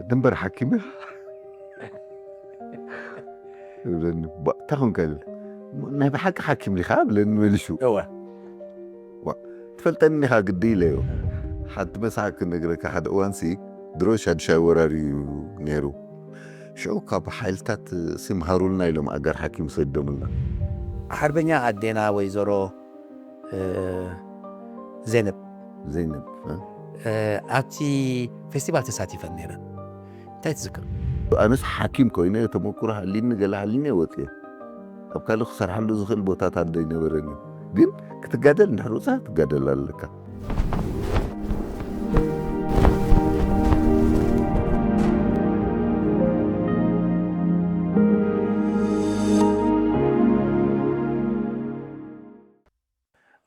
ድንበር ሓኪም ኢኻ? ይብለኒ። "ባ-፣ እንታይ ኾንካ?" ይብል። "ናይ ብሓቂ ሓኪም ዲኻ?" ብለኒ መሊሱ። እወ። "ዋ፣ ትፈልጠኒ ኢኻ ግዲ?" ኢለዮ። ሓንቲ መሳሕ ክነግረካ፣ ሓደ እዋንሲ ድሮ ሻድሻይ ወራር እዩ ነይሩ። ሽዑ ካብ ሓይልታት ሲ ምሃሩልና ኢሎም ኣጋር ሓኪም ሰደሙልና። ሓርበኛ ኣዴና ወይዘሮ፣ እ፣ ዘይነብ። ዘይነብ፣ እ? እ፣ ኣብቲ ፌስቲቫል ተሳቲፈን ነይረን። እንታይ ትዝክር? ኣነስ ሓኪም ኮይነ ተመኩሮ ሃሊኒ፣ ገለ ሃሊኒ እየ ወፅየ። ኣብ ካልእ ክሰርሓሉ ዝኽእል ቦታታት ዶ ኣይነበረን እዩ? ግን ክትጋደል እንድሕር ወፅኻ ትጋደል ኣለካ።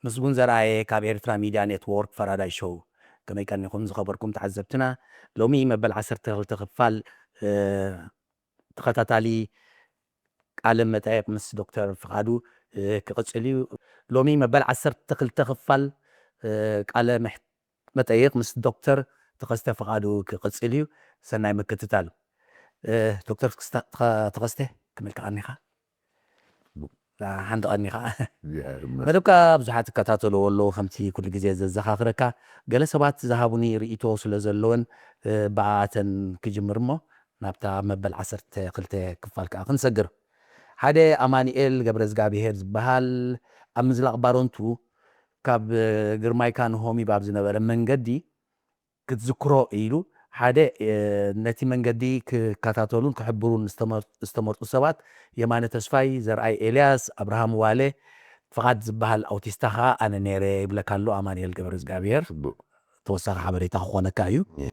ምስጉን ዘርኣየ ካብ ኤርትራ ሚድያ ኔትዎርክ ፈራዳይ ሾው። ከመይ ቀኒኹም ዝኸበርኩም ተዓዘብትና? ሎሚ መበል ዓሰርተ ክልተ ክፋል፣ እ፣ ተኸታታሊ ቃለ መጠየቕ ምስ ዶክተር ፍቓዱ፣ እ፣ ክቕጽል እዩ። ሎሚ መበል ዓሰርተ ክልተ ክፋል፣ እ፣ ቃለ መሕ-፣ መጠይቕ ምስ ዶክተር ተኸስተ ፍቓዱ ክቕጽል እዩ። ሰናይ ምክትታል። እ፣ ዶክተር ተኸስተ፣ ተኸ-፣ ተኸስተ፣ ከመይ ኢልካ ቀኒኻ? ሓንቲ ቀኒኻ። መደብካ ብዙሓት ይከታተልዎ ኣለዉ፣ ከምቲ ኩሉ ግዜ ዘዘኻኽረካ፣ ገለ ሰባት ዝሃቡኒ ርእይቶ ስለ ዘለወን፣ እ፣ ብኣተን ክጅምር እሞ፣ ናብታ መበል ዓሰርተ ክልተ ክፋል ከኣ ክንሰግር። ሓደ ኣማኑኤል ገብረዝጋብሄር ዝበሃል ኣብ ምዝላቕ ባሮንቱ ካብ፣ እ፣ ግርማይ ካንሆም ይባብ ዝነበረ መንገዲ ክትዝክሮ ኢሉ፣ ሓደ፣ እ፣ ነቲ መንገዲ ክከታተሉን ክሕብሩን ዝተመር-፣ ዝተመርጡ ሰባት የማነ ተስፋይ፣ ዘርኣይ ኤልያስ፣ ኣብርሃም ዋለ፣ ፍቓድ ዝበሃል ኣውቲስታ ኸኣ ኣነ ነይረ ይብለካ ኣሎ ኣማኑኤል ገብረዝጋብሄር። ጽቡቕ። ተወሳኺ ሓበሬታ ክኾነካ እዩ። እየ።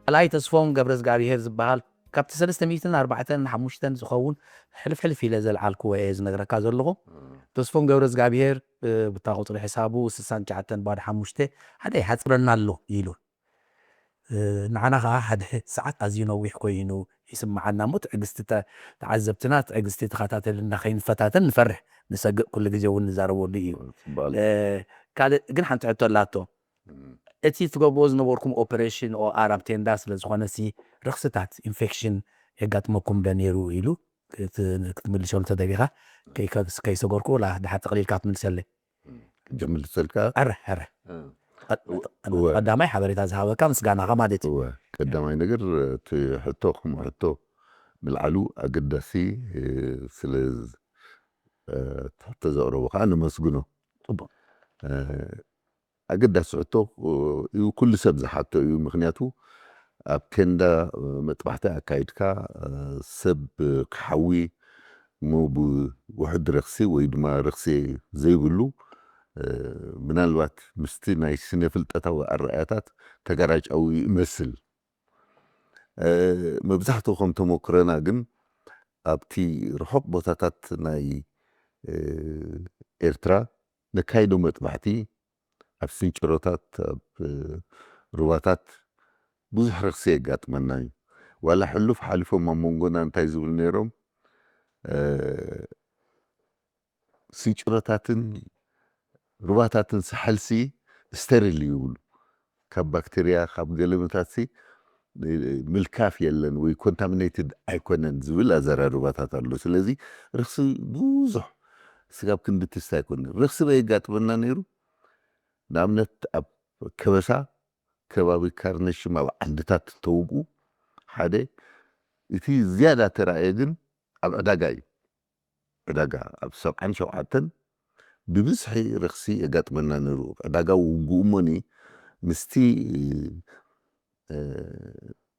ካልኣይ ተስፎም ገብረዝጋብሄር ዝበሃል ካብቲ ሰለስተ ሚእትን ኣርባዕተን ሓሙሽተን ዝኸውን ሕልፍ ሕልፍ ኢለ ዘልዓልክዎ እየ ዝነግረካ ዘለኹ። እም። ተስፎም ገብረዝጋብሄር፣ እ፣ ብታ ቁጽሪ ሕሳቡ ስሳን ትሽዓተን ባዶ ሓሙሽተ፣ ሓደ ይሓጽረና ኣሎ ኢሉ። እ፣ ንዓና ኸዓ ሓደ ሰዓት ኣዝዩ ነዊሕ ኮይኑ ይስምዓና እሞ፣ ትዕግስቲ ተ-፣ ተዓዘብትና፣ ትዕግስቲ ተኸታተልና ከይንፈታተን ንፈርሕ፣ ንሰግእ፣ ኩሉ ግዜ እውን ንዛረበሉ እዩ። ጽቡቕ። እ፣ ካልእ ግን ሓንቲ ሕቶ ኣላቶ። እም። እቲ ትገብርዎ ዝነበርኩም ኦፐሬሽን ኦኣር ኣብ ቴንዳ ስለ ዝኾነ ሲ፣ ረኽስታት፣ ኢንፌክሽን የጋጥመኩም ዶ ነይሩ ኢሉ ክት-፣ ክትምልሰሉ ተደሊኻ፣ ከይከ-፣ ከይሰገርኩ፣ ወላ ድሓር ጠቕሊልካ ክትምልሰለይ። እም። ክምልሰልካ? ኣረ፣ ኣረ። እም። ቀ-፣ እወ። ቀዳማይ ሓበሬታ ዝሃበካ ምስጋናኻ ማለት እዩ። እወ። ቀዳማይ ነገር፣ እቲ ሕቶ ከም ሕቶ ምልዓሉ ኣገዳሲ፣ እ፣ ስለ ዝ-፣ እ፣ እቲ ሕቶ ዘቕረቡ ከዓ ነመስግኖ። ጽቡቕ። እ፣ ኣገዳሲ ሕቶ እዩ፣ ኩሉ ሰብ ዝሓቶ እዩ። ምኽንያቱ ኣብ ቴንዳ መጥባሕቲ ኣካይድካ፣ ሰብ ክሓዊ እሞ ብውሑድ ረኽሲ ወይ ድማ ረኽሲ ዘይብሉ፣ ምናልባት ምስቲ ናይ ስነ ፍልጠታዊ ኣረኣእያታት ተጋራጫዊ ይመስል። መብዛሕትኡ ከም ተመኩረና ግን ኣብቲ ርሑቕ ቦታታት ናይ ኤርትራ ነካይዶ መጥባሕቲ ኣብ ስንጭሮታት፣ ኣብ ሩባታት ብዙሕ ረኽሲ የጋጥመና እዩ። ዋላ ሕሉፍ ሓሊፎም ኣብ መንጎና እንታይ ዝብሉ ነይሮም? ስንጭሮታትን ሩባታትን ሳሕልሲ ስተሪል እዩ ይብሉ። ካብ ባክቴርያ፣ ካብ ገለመታትሲ ምልካፍ የለን ወይ ኮንታሚኔትድ ኣይኮነን ዝብል ኣዘራርባታት ኣሎ። ስለዚ ረኽሲ ብዙሕ ስጋብ ክንዲ ትስቲ ኣይኮነን። ረኽሲ በየጋጥመና ነይሩ። ንኣብነት ኣብ ከበሳ ከባቢ ካርነሽም ኣብ ዓድታት እንተውግኡ ሓደ እቲ ዝያዳ ተራእየ ግን ኣብ ዕዳጋ እዩ። ዕዳጋ ኣብ ሰብዓን ሸውዓተን ብብዝሒ ረኽሲ የጋጥመና ነይሩ። ዕዳጋ ውግኡ እሞኒ ምስቲ፣ እ፣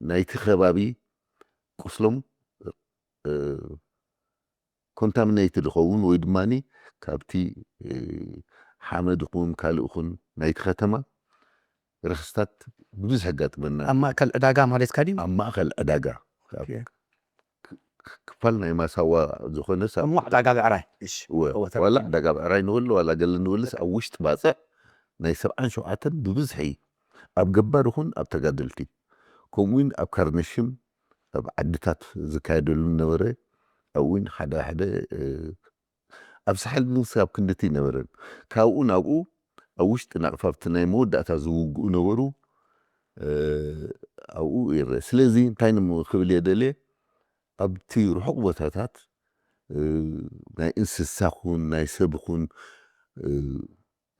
ናይቲ ከባቢ ቁስሎም፣ እ፣ ኮንታሚኔትድ ይኸውን ወይ ድማኒ ካብቲ ሓመድ ኹን ካልእ ኹን ናይቲ ከተማ ረኽስታት ብብዝሒ ኣጋጥመና። ኣብ ማእከል ዕዳጋ ማለትካ ድዩ? ኣብ ማእከል ዕዳጋ ክፋል ናይ ማሳዋ ዝኾነስ እሞ ዕዳጋ ብዕራይ ዋላ ዕዳጋ ብዕራይ ንብል ዋላ ገለ ንብልስ ኣብ ውሽጢ ባፅዕ ናይ ሰብዓን ሸውዓተን ብብዝሒ ኣብ ገባር ይኹን ኣብ ተጋደልቲ ከምኡውን ኣብ ካርነሽም ኣብ ዓድታት ዝካየደሉ ነበረ። ኣብውን ሓደ ሓደ ኣብ ሳሕል ንስ ኣብ ክንድቲ ይነበረን ካብኡ ናብኡ ኣብ ውሽጢ ናቕፋብቲ ናይ መወዳእታ ዝውግኡ ነበሩ። ኣብኡ ይረ ስለዚ እንታይ ክብል የደልየ ኣብቲ ርሑቕ ቦታታት ናይ እንስሳ ኹን ናይ ሰብ ኹን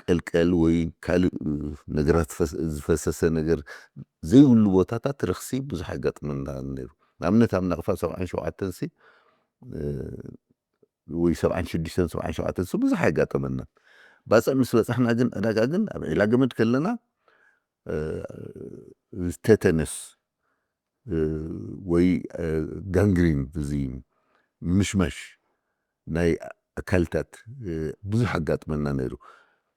ቀልቀል ወይ ካልእ ነገራት ዝፈሰሰ ነገር ዘይብሉ ቦታታት ረኽሲ ብዙሕ ኣጋጥመና ነይሩ። ንኣብነት ኣብ ናቕፋ ሰብዓን ሸውዓተን ሲ ወይ ሰብዓን ሽዱሽተን ሰብዓን ሸውዓተን ሲ ብዙሕ ኣጋጠመና። ባፅዕ ምስ በፃሕና ግን ዕዳጋ ግን ኣብ ዒላ ገመድ ከለና ዝተተነስ ወይ ጋንግሪን እዚ ምሽማሽ ናይ ኣካልታት ብዙሕ ኣጋጥመና ነይሩ።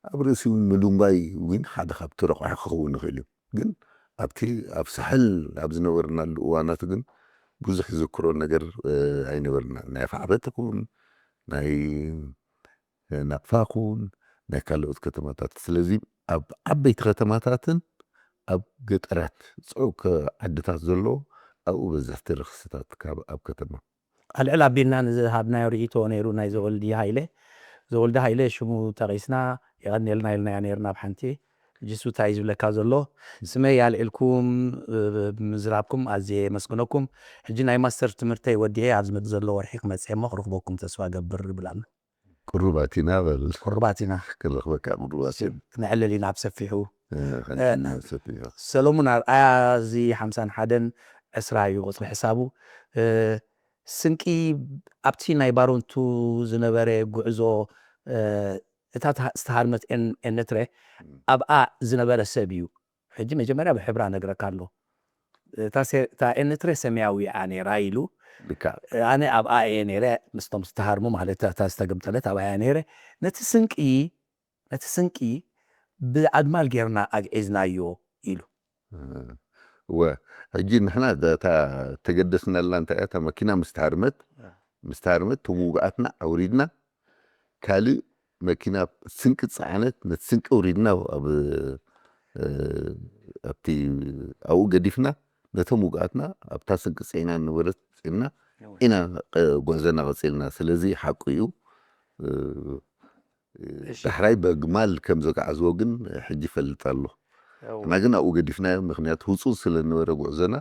ኣብ ርእሲ እውን ምድንጓይ እውን ሓደ ካብቲ ረቑሒ ክኸውን ይኽእል እዩ። ግን ኣብቲ ኣብ ሳሕል ኣብ ዝነበርናሉ እዋናት ግን ብዙሕ ዝክሮ ነገር ኣይነበርና። ናይ ኣፍዓበት ይኹን ናይ ናቕፋ ይኹን ናይ ካልኦት ከተማታት። ስለዚ ኣብ ዓበይቲ ከተማታትን ኣብ ገጠራት ፅዑቅ ዓድታት ዘሎ ኣብኡ በዛሕቲ ረኽስታት ካብ ኣብ ከተማ ኣልዕል ኣቢልና ንዝሃብናዮ ርእይቶ ነይሩ ናይ ዘወልዲ ሃይለ። ዘወልዲ ሃይለ ሽሙ ጠቒስና የቐንየልና ኢልናዮ ነይርና ኣብ ሓንቲ። ሕጂ ሱ እንታይ እዩ ዝብለካ ዘሎ? ስመይ ኣልዒልኩም ብምዝራብኩም ኣዝየ የመስግነኩም። ሕጂ ናይ ማስተር ትምህርተይ ወዲኤ ኣብ ዝመጽእ ዘሎ ወርሒ ክመጽእ እሞ ክረኽበኩም ተስፋ ገብር ይብል ኣሎ። ቁሩባት ኢና በል። ቁሩባት ኢና። ክንረኽበካ ቁሩባት ኢና። ክነዕልል ኢና ኣብ ሰፊሑ። ሰሎሙን ኣርኣያ እዚ ሓምሳን ሓደን ዕስራ እዩ ቁፅሪ ሕሳቡ። ስንቂ ኣብቲ ናይ ባሮንቱ ዝነበረ ጉዕዞ እታ ዝተሃርመት ኤነትረ ኣብኣ ዝነበረ ሰብ እዩ። ሕጂ መጀመርያ ብሕብራ ነግረካ ኣሎ። እታ ኤነትረ ሰማያዊ እያ ነይራ ኢሉ ኣነ ኣብኣ እየ ነይረ ምስቶም ዝተሃርሙ ማለት እታ ዝተገምጠለት ኣብኣ እያ ነይረ። ነቲ ስንቂ ነቲ ስንቂ ብኣድማል ጌርና ኣግዒዝናዮ ኢሉ። እወ ሕጂ ንሕና እታ ተገደስናላ እንታይ እያ እታ መኪና ምስ ተሃርመት ምስ ተሃርመት እቶም ውጉኣትና ኣውሪድና ካልእ መኪና ስንቂ ዝፀዓነት ነቲ ስንቂ ኣውሪድና ኣብ ኣብቲ ኣብኡ ገዲፍና ነቶም ውጉኣትና ኣብታ ስንቂ ፅዒና ነበረት ፅዒና ኢና ጉዕዞና ቀፂልና። ስለዚ ሓቁ እዩ። ዳሕራይ በግማል ከም ዘግዓዝዎ ግን ሕጂ ይፈልጥ ኣሎ። እና ግን ኣብኡ ገዲፍናዮ ምክንያቱ ህፁፅ ስለነበረ ጉዕዞና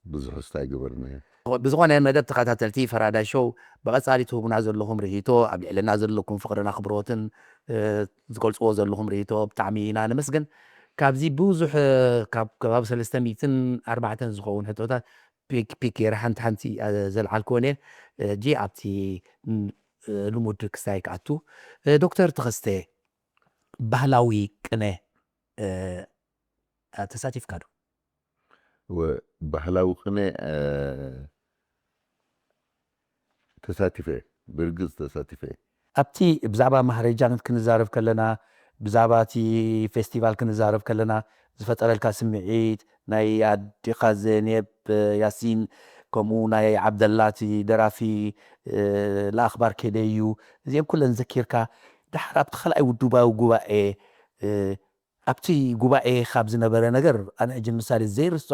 ብዙሕ ስታይ ገበርናዮ። ብዝኾነ መደብ ተኸታተልቲ ፈራዳይ ሾው ብቐፃሊ ትህቡና ዘለኹም ርኢቶ ኣብ ልዕልና ዘለኩም ፍቕርን ኣኽብሮትን ዝገልፅዎ ዘለኹም ርኢቶ ብጣዕሚ ኢና ነመስግን። ካብዚ ብዙሕ ካብ ከባቢ ሰለስተ ሚእትን ኣርባዕተን ዝኸውን ሕቶታት ፒክ ፒክ ገይረ ሓንቲ ሓንቲ ዘልዓልክወን እየን። ሕጂ ኣብቲ ልሙድ ክስታይ ክኣቱ። ዶክተር ተኸስተ ባህላዊ ቅነ ተሳቲፍካ ዶ? ባህላዊ ቅነ ተሳቲፈ ብርግፅ ተሳቲፈ። ኣብቲ ብዛዕባ ማህረጃን ክንዛረብ ከለና ብዛዕባ እቲ ፌስቲቫል ክንዛረብ ከለና ዝፈጠረልካ ስምዒት ናይ ኣዴኻ ዘኔብ ያሲን ከምኡ ናይ ዓብደላ እቲ ደራፊ ለኣኽባር ከደዩ እዚአን ኩለን ዘኪርካ ድሓር ኣብቲ ካልኣይ ውድባዊ ጉባኤ ኣብቲ ጉባኤ ካብ ዝነበረ ነገር ኣነ ሕጂ ምሳሌ ዘይርስዖ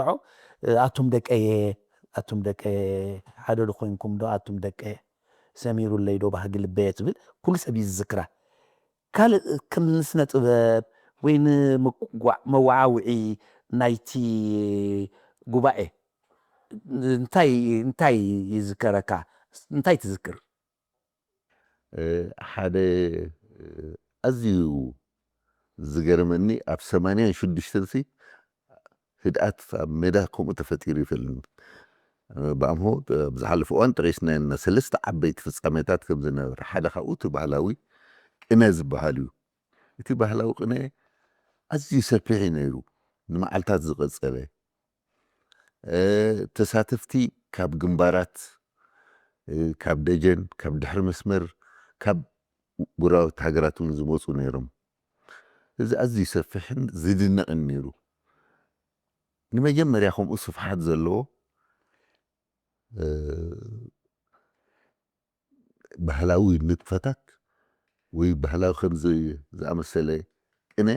ኣቱም ደቀየ ኣቱም ደቀየ ሓደ ዶ ኮይንኩም ዶ ኣቱም ደቀየ ሰሚሩለይ ዶ ባህጊ ልበየ ትብል ኩሉ ሰብ እዩ ዝዝክራ። ካልእ ከም ንስነ ጥበብ ወይ ንመዋዓውዒ ናይቲ ጉባኤ እንታይ እንታይ ይዝከረካ? እንታይ ትዝክር? ሓደ ኣዝዩ ዝገርመኒ ኣብ ሰማንያን ሽዱሽተን ሲ ህድኣት ኣብ ሜዳ ከምኡ ተፈጢሩ ይፈልኒ። ብኣምሆ ኣብ ዝሓለፈ እዋን ጠቂስና ኢና ሰለስተ ዓበይቲ ፍጻሜታት ከም ዝነበረ ሓደ ካብኡ እቲ ባህላዊ ቅነ ዝበሃል እዩ። እቲ ባህላዊ ቅነ ኣዝዩ ሰፊሕ እዩ ነይሩ ንመዓልታት ዝቐጸለ ተሳተፍቲ ካብ ግንባራት ካብ ደጀን ካብ ድሕሪ መስመር ካብ ጎረባብቲ ሃገራት እውን ዝመፁ ነይሮም። እዚ ኣዝዩ ሰፊሕን ዝድነቕን ነይሩ። ንመጀመርያ ከምኡ ስፍሓት ዘለዎ እ፣ ባህላዊ ንጥፈታት ወይ ባህላዊ ከምዚ ዝኣመሰለ ቅነ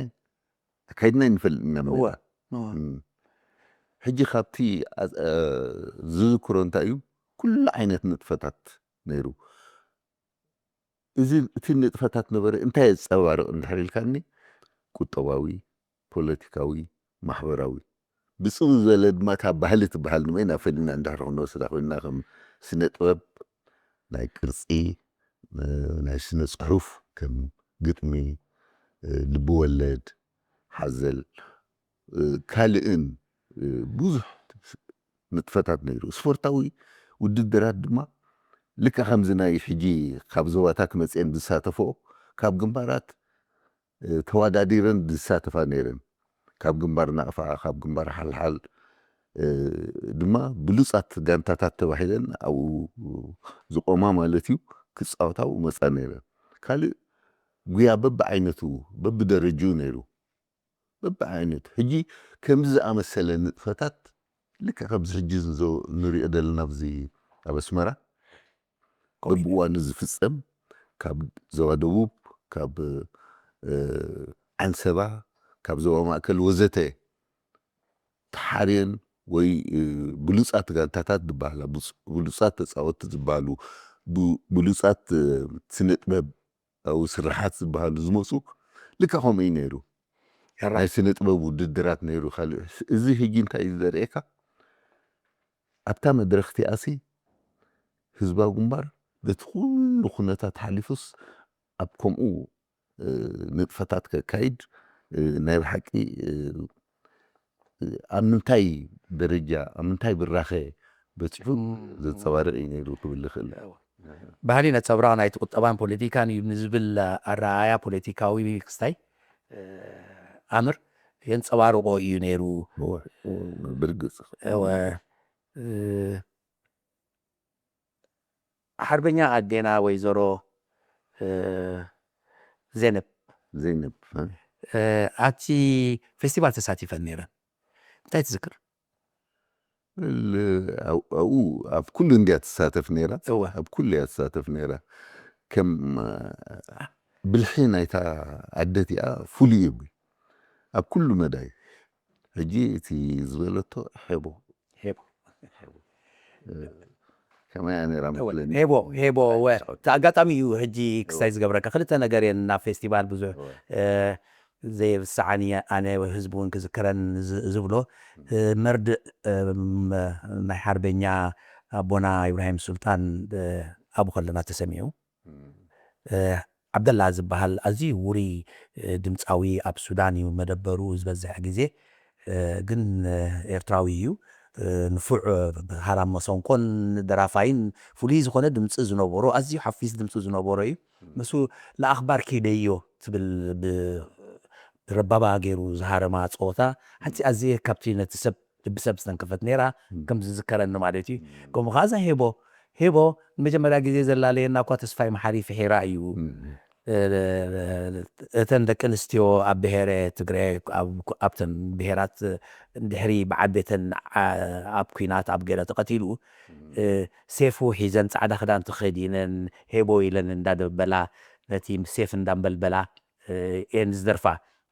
ኣካይድና ይንፈልጥ ኢና። እወ፣ እወ። እም። ሕጂ ካብቲ ኣ- እ፣ ዝዝክሮ እንታይ እዩ? ኩሉ ዓይነት ንጥፈታት ነይሩ። እዚ እቲ ንጥፈታት ነበረ እንታይ የፀባርቕ እንድሕር ኢልካኒ፣ ቁጠባዊ፣ ፖለቲካዊ፣ ማሕበራዊ፣ ብፅብ ዝበለ ድማ እታ ባህሊ ትበሃል ንመን ኣፈሊና እንድሕር ክንወስዳ ኮይንና ከም ስነ ጥበብ ናይ ቅርፂ፣ እ፣ ናይ ስነ ፅሑፍ ከም ግጥሚ፣ እ፣ ልብወለድ ሓዘል፣ እ፣ ካልእን፣ እ፣ ብዙሕ ንጥፈታት ነይሩ። ስፖርታዊ ውድድራት ድማ ልክዕ ከምዚ ናይ ሕጂ ካብ ዞባታት መፅኤን ዝሳተፎ ካብ ግንባራት እ፣ ተወዳዲረን ዝሳተፋ ነይረን። ካብ ግንባር ናቕፋ፣ ካብ ግንባር ሓልሓል እ፣ ድማ ብሉፃት ጋንታታት ተባሂለን ኣብኡ ዝቆማ ማለት እዩ ክፃወታ ኣብኡ መፃ ነይረን። ካልእ ጉያ በብዓይነቱ በብደረጅኡ ነይሩ። በብዓይነቱ ሕጂ ከምዚ ዝኣመሰለ ንጥፈታት ልክዕ ከምዚ ሕጂ ንሪኦ ዘለና ኣብዚ ኣብ ኣስመራ በብእዋኑ ዝፍጸም ካብ ዞባ ደቡብ ካብ ዓንሰባ ካብ ዞባ ማእከል ወዘተ ተሓርየን ወይ ብሉጻት ጋንታታት ዝበሃላ ብሉጻት ተጻወትቲ ዝበሃሉ ብሉጻት ስነ ጥበብ ኣብኡ ስርሓት ዝበሃሉ ዝመፁ ልክዕ ከምኡ እዩ ነይሩ። ናይ ስነ ጥበብ ውድድራት ነይሩ። ካልእ እዚ ሕጂ እንታይ እዩ ዘርእየካ? ኣብታ መድረኽ እቲኣሲ ህዝባዊ ግንባር በቲ ኩሉ ኩነታት ሓሊፉስ ኣብ ከምኡ ንጥፈታት ከካይድ ናይ ብሓቂ ኣብ ምንታይ ደረጃ ኣብ ምንታይ ብራኸ በፂሑ ዘንፀባርቕ እዩ ነይሩ ክብል ይኽእል። ባህሊ ነፀብራቕ ናይቲ ቁጠባን ፖለቲካን እዩ ንዝብል ኣረኣእያ ፖለቲካዊ ክስታይ ኣምር የንፀባርቆ እዩ ነይሩ። ብርግፅ ሓርበኛ ኣዴና ወይዘሮ ዜነብ ዘይነብ ኣብቲ ፌስቲቫል ተሳቲፈን ነይረን። እንታይ ትዝክር? ኣብኡ ኣብ ኩሉ እንድያ ትሳተፍ ነይራ። እወ። ኣብ ኩሉ እያ ትሳተፍ ነይራ። ከም ብልሒ ናይታ ኣደ እቲኣ ፍሉይ እዩ። ኣብ ኩሉ መዳይ ሕጂ እቲ ዝበለቶ ሄቦ ሄቦ ከመይ እያ ነይራ መስለኒ። ሄቦ ሄቦ ወ እቲ ኣጋጣሚ እዩ ሕጂ ክስታይ ዝገብረካ ክልተ ነገር እየን ናብ ፌስቲቫል ብዙሕ እ፣ ዘየብስዓኒ ኣነ ህዝቢ እውን ክዝክረን ዝ- ዝብሎ እ፣ መርድእ እ፣ ም- ናይ ሓርበኛ ኣቦና ኢብራሂም ሱልጣን እ፣ ኣብኡ ከለና ተሰሚዑ እ፣ ዓብደላ ዝበሃል ኣዝዩ ውሩይ እ፣ ድምፃዊ ኣብ ሱዳን እዩ መደበሩ ዝበዝሕ ግዜ እ፣ ግን እ፣ ኤርትራዊ እዩ እ፣ ንፉዕ እ፣ ሃራም መሰንቆን ደራፋይን ፍሉይ ዝኾነ ድምፂ ዝነበሮ ኣዝዩ ሓፊስ ድምፂ ዝነበሮ እዩ። ምስ ለኣኽባር ኪደዮ ትብል ብረባባ ገይሩ ዝሃረማ ፀወታ ሓንቲ ኣዝየ ካብቲ ነቲ ሰብ ልቢ ሰብ ዝተንከፈት ነይራ ከም ዝዝከረኒ ማለት እዩ። ከምኡ ከዓ እዛ ሄቦ ሄቦ ንመጀመርያ ግዜ ዘላለየና እኳ ተስፋይ መሓሪ ፍሒራ እዩ። እተን ደቂ ኣንስትዮ ኣብ ብሄረ ትግረ ኣብተን ብሄራት ድሕሪ በዓል ቤተን ኣብ ኩናት ኣብ ገለ ተቐቲሉ ሴፉ ሒዘን ፃዕዳ ክዳን ተኸዲነን ሄቦ ኢለን እንዳደበላ ነቲ ሴፍ እንዳንበልበላ እየን ዝደርፋ።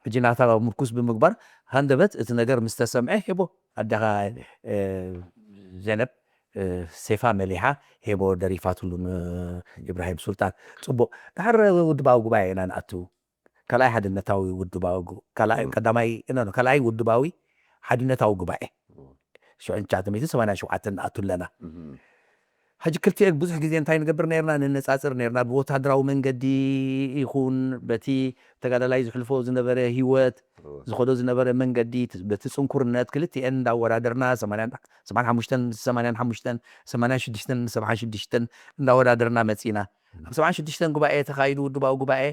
ሕጂ ናታ ምርኩስ ብምግባር ሃንደበት እቲ ነገር ምስ ተሰምዐ ሄቦ ኣደኻ ዜነብ ሴፋ መሊሓ ሄቦ ደሪፋትሉ ንኢብራሂም ሱልጣን። ፅቡቕ ድሓር ውድባዊ ጉባኤ ኢና ንኣቱ። ካልኣይ ሓድነታዊ ውድባዊ ካልኣይ ቀዳማይ ካልኣይ ውድባዊ ሓድነታዊ ጉባኤ ሽዑ ትሽዓተ ሚእቲ ሰማንያ ሸውዓተ ንኣቱ ኣለና። ሕጂ ክልቲኤ ብዙሕ ግዜ እንታይ ንገብር ነርና? ንነፃፅር ነርና። ብወታደራዊ መንገዲ ይኹን በቲ ተጋዳላይ ዝሕልፎ ዝነበረ ህይወት ዝኸዶ ዝነበረ መንገዲ በቲ ፅንኩርነት ክልቲኤን እንዳወዳደርና ሰማንያ ሓሙሽተን ሰማንያን ሓሙሽተን ሰማንያን ሽዱሽተን ሰብዓን ሽዱሽተን እንዳወዳደርና መፂና። ኣብ ሰብዓን ሽዱሽተን ጉባኤ ተኻይዱ ውድባዊ ጉባኤ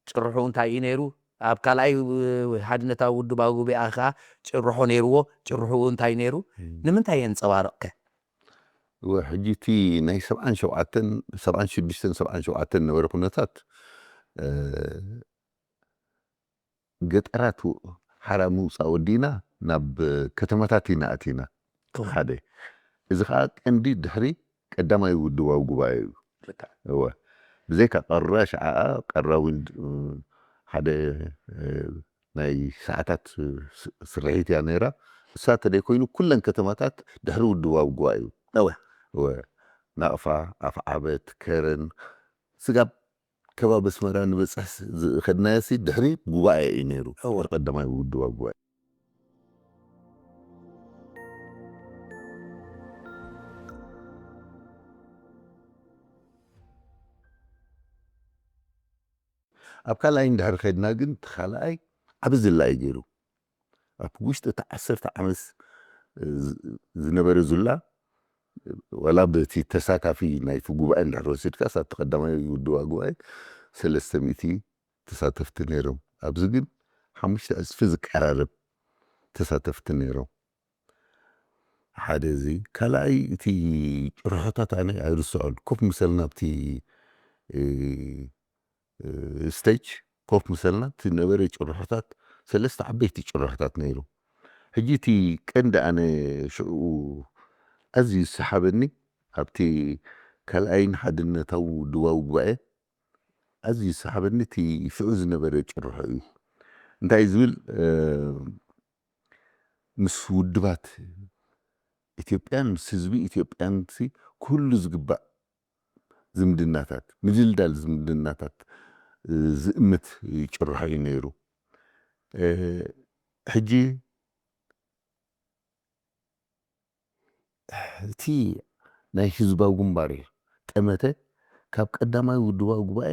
ጭርሑ እንታይ እዩ ነይሩ? ኣብ ካልኣይ ሓድነታዊ ውድባዊ ጉባኤ ከዓ ጭርሖ ነይርዎ። ጭርሑ እንታይ ነይሩ? ንምንታይ የንፀባርቕ ከ? ሕጂ እቲ ናይ ሰብዓን ሸውዓተን ሰብዓን ሽዱሽተን ሰብዓን ሸውዓተን ነበረ ኩነታት፣ ገጠራት ሓራ ምውፃእ ወዲና ናብ ከተማታት ኢና ኣቲና። ሓደ እዚ ከዓ ቀንዲ ድሕሪ ቀዳማይ ውድባዊ ጉባኤ እዩ። እወ፣ ብዘይካ ቀራ ሸዓኣ ቀራ እውን ሓደ ናይ ሰዓታት ስርሒት እያ ነይራ። እሳ ተደይ ኮይኑ ኩለን ከተማታት ድሕሪ ውድባዊ ጉባኤ እዩ። እወ፣ ናቕፋ፣ ኣፍዓበት፣ ከረን፣ ስጋብ ከባቢ ኣስመራ ንበፅሕ ዝኸድናዮ ሲ ድሕሪ ጉባኤ እዩ ነይሩ። ቀዳማይ ውድባዊ ጉባኤ። ኣብ ካልኣይ እንድሕር ከድና ግን እቲ ካልኣይ ዓብ ዝላ እዩ ገይሩ። ኣብ ውሽጢ እቲ ዓሰርተ ዓመት ዝነበረ ዙላ ዋላ በቲ ተሳታፊ ናይቲ ጉባኤ እንድሕር ወሲድካ ሳብቲ ቀዳማይ ውድባ ጉባኤ ሰለስተ ሚእቲ ተሳተፍቲ ነይሮም። ኣብዚ ግን ሓሙሽተ ዕፅፊ ዝቀራረብ ተሳተፍቲ ነይሮም። ሓደ እዚ ካልኣይ እቲ ጭርሖታት ኣነ ኣይርስዖን። ኮፍ ምሰልና ኣብቲ ስቴጅ ኮፍ ምሰልና እቲ ነበረ ጭርሖታት ሰለስተ ዓበይቲ ጭርሖታት ነይሩ። ሕጂ እቲ ቀንዲ ኣነ ሽዑ ኣዝዩ ዝሰሓበኒ ኣብቲ ካልኣይን ሓድነታዊ ውድባዊ ጉባኤ ኣዝዩ ዝሰሓበኒ እቲ ሽዑ ዝነበረ ጭርሖ እዩ። እንታይ ዝብል ምስ ውድባት ኢትዮጵያን ምስ ህዝቢ ኢትዮጵያን ክህሉ ዝግባእ ዝምድናታት፣ ምድልዳል ዝምድናታት ዝእምት ጭርሖ እዩ ነይሩ። ሕጂ እቲ ናይ ህዝባዊ ግንባር እዩ ጠመተ ካብ ቀዳማይ ውድባዊ ጉባኤ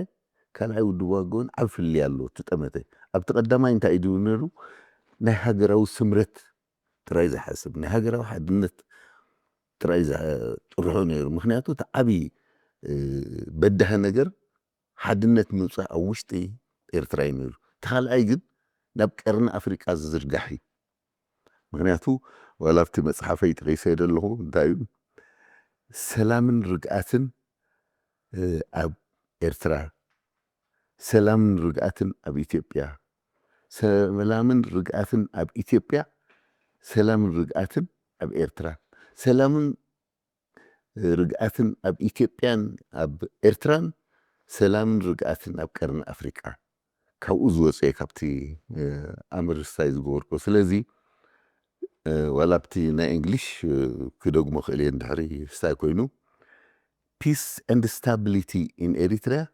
ካልኣይ ውድባዊ ጉባኤን ዓብ ፍልልይ ኣሎ። እቲ ጠመተ ኣብቲ ቀዳማይ እንታይ እዩ ነይሩ? ናይ ሃገራዊ ስምረት ጥራይ ዝሓስብ፣ ናይ ሃገራዊ ሓድነት ጥራይ ዝጥርሑ ነይሩ። ምክንያቱ እቲ ዓብዪ በዳሂ ነገር ሓድነት ምውፃእ ኣብ ውሽጢ ኤርትራ እዩ ነይሩ። እቲ ካልኣይ ግን ናብ ቀርኒ ኣፍሪቃ ዝዝርጋሕ እዩ። ምክንያቱ ዋላ ኣብቲ መፅሓፈይ ጠቂሰ ዘለኹ እንታይ እዩ ሰላምን ርግኣትን ኣብ ኤርትራ፣ ሰላምን ርግኣትን ኣብ ኢትዮጵያ፣ ሰላምን ርግኣትን ኣብ ኢትዮጵያ፣ ሰላምን ርግኣትን ኣብ ኤርትራ፣ ሰላምን ርግኣትን ኣብ ኢትዮጵያን ኣብ ኤርትራን፣ ሰላምን ርግኣትን ኣብ ቀርኒ ኣፍሪቃ። ካብኡ ዝወፀ ካብቲ ኣምር ስታይ ዝገበርኮ። ስለዚ ዋላ ኣብቲ ናይ እንግሊሽ ክደግሞ ክእል እየ እንድሕሪ ስታይ ኮይኑ፣ peace and stability in Eritrea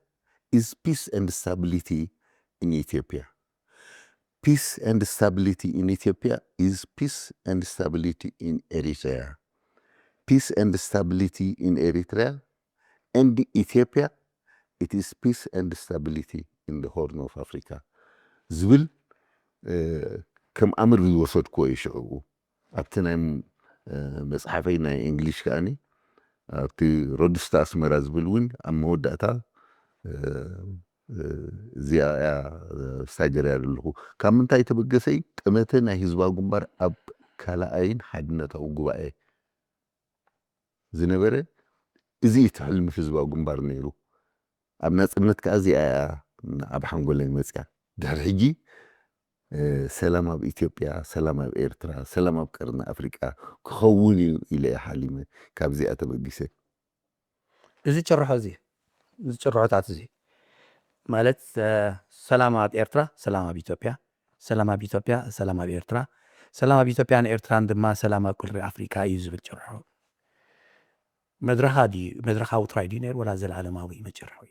is peace and stability in Ethiopia. Peace and stability in Ethiopia is peace and stability in Eritrea. Peace and stability in Eritrea and Ethiopia, it is peace and stability in the Horn of Africa ዝብል ከም ኣምር ዝወሰድክዎ እዩ ሽዑ። ኣብቲ ናይ መፅሓፈይ ናይ እንግሊሽ ከኣኒ ኣብቲ ሮድስታ ኣስመራ ዝብል እውን ኣብ መወዳእታ እዚኣ እያ ሳገርያ ዘለኹ። ካብ ምንታይ ተበገሰ እዩ? ጠመተ ናይ ህዝባዊ ግንባር ኣብ ካልኣይን ሓድነታዊ ጉባኤ ዝነበረ፣ እዚ እቲ ሕልሚ ህዝባዊ ግንባር ነይሩ። ኣብ ናፅነት ከዓ እዚኣ እያ ኣብ ሓንጎለይ መፅያ። ድሕሪ ሕጂ ሰላም ኣብ ኢትዮጵያ፣ ሰላም ኣብ ኤርትራ፣ ሰላም ኣብ ቀርኒ ኣፍሪቃ ክኸውን እዩ ኢለ እየ ሓሊመ። ካብዚኣ ተበጊሰ። እዚ ጭርሖ እዚ፣ እዚ ጭርሖታት እዚ ማለት ሰላም ኣብ ኤርትራ፣ ሰላም ኣብ ኢትዮጵያ፣ ሰላም ኣብ ኢትዮጵያ፣ ሰላም ኣብ ኤርትራ፣ ሰላም ኣብ ኢትዮጵያን ኤርትራን ድማ ሰላም ኣብ ቀርኒ ኣፍሪቃ እዩ ዝብል ጭርሖ መድረኻ ድዩ፣ መድረኻዊ ጥራይ ድዩ ነይሩ ወላ ዘለዓለማዊ መጭርሖ እዩ?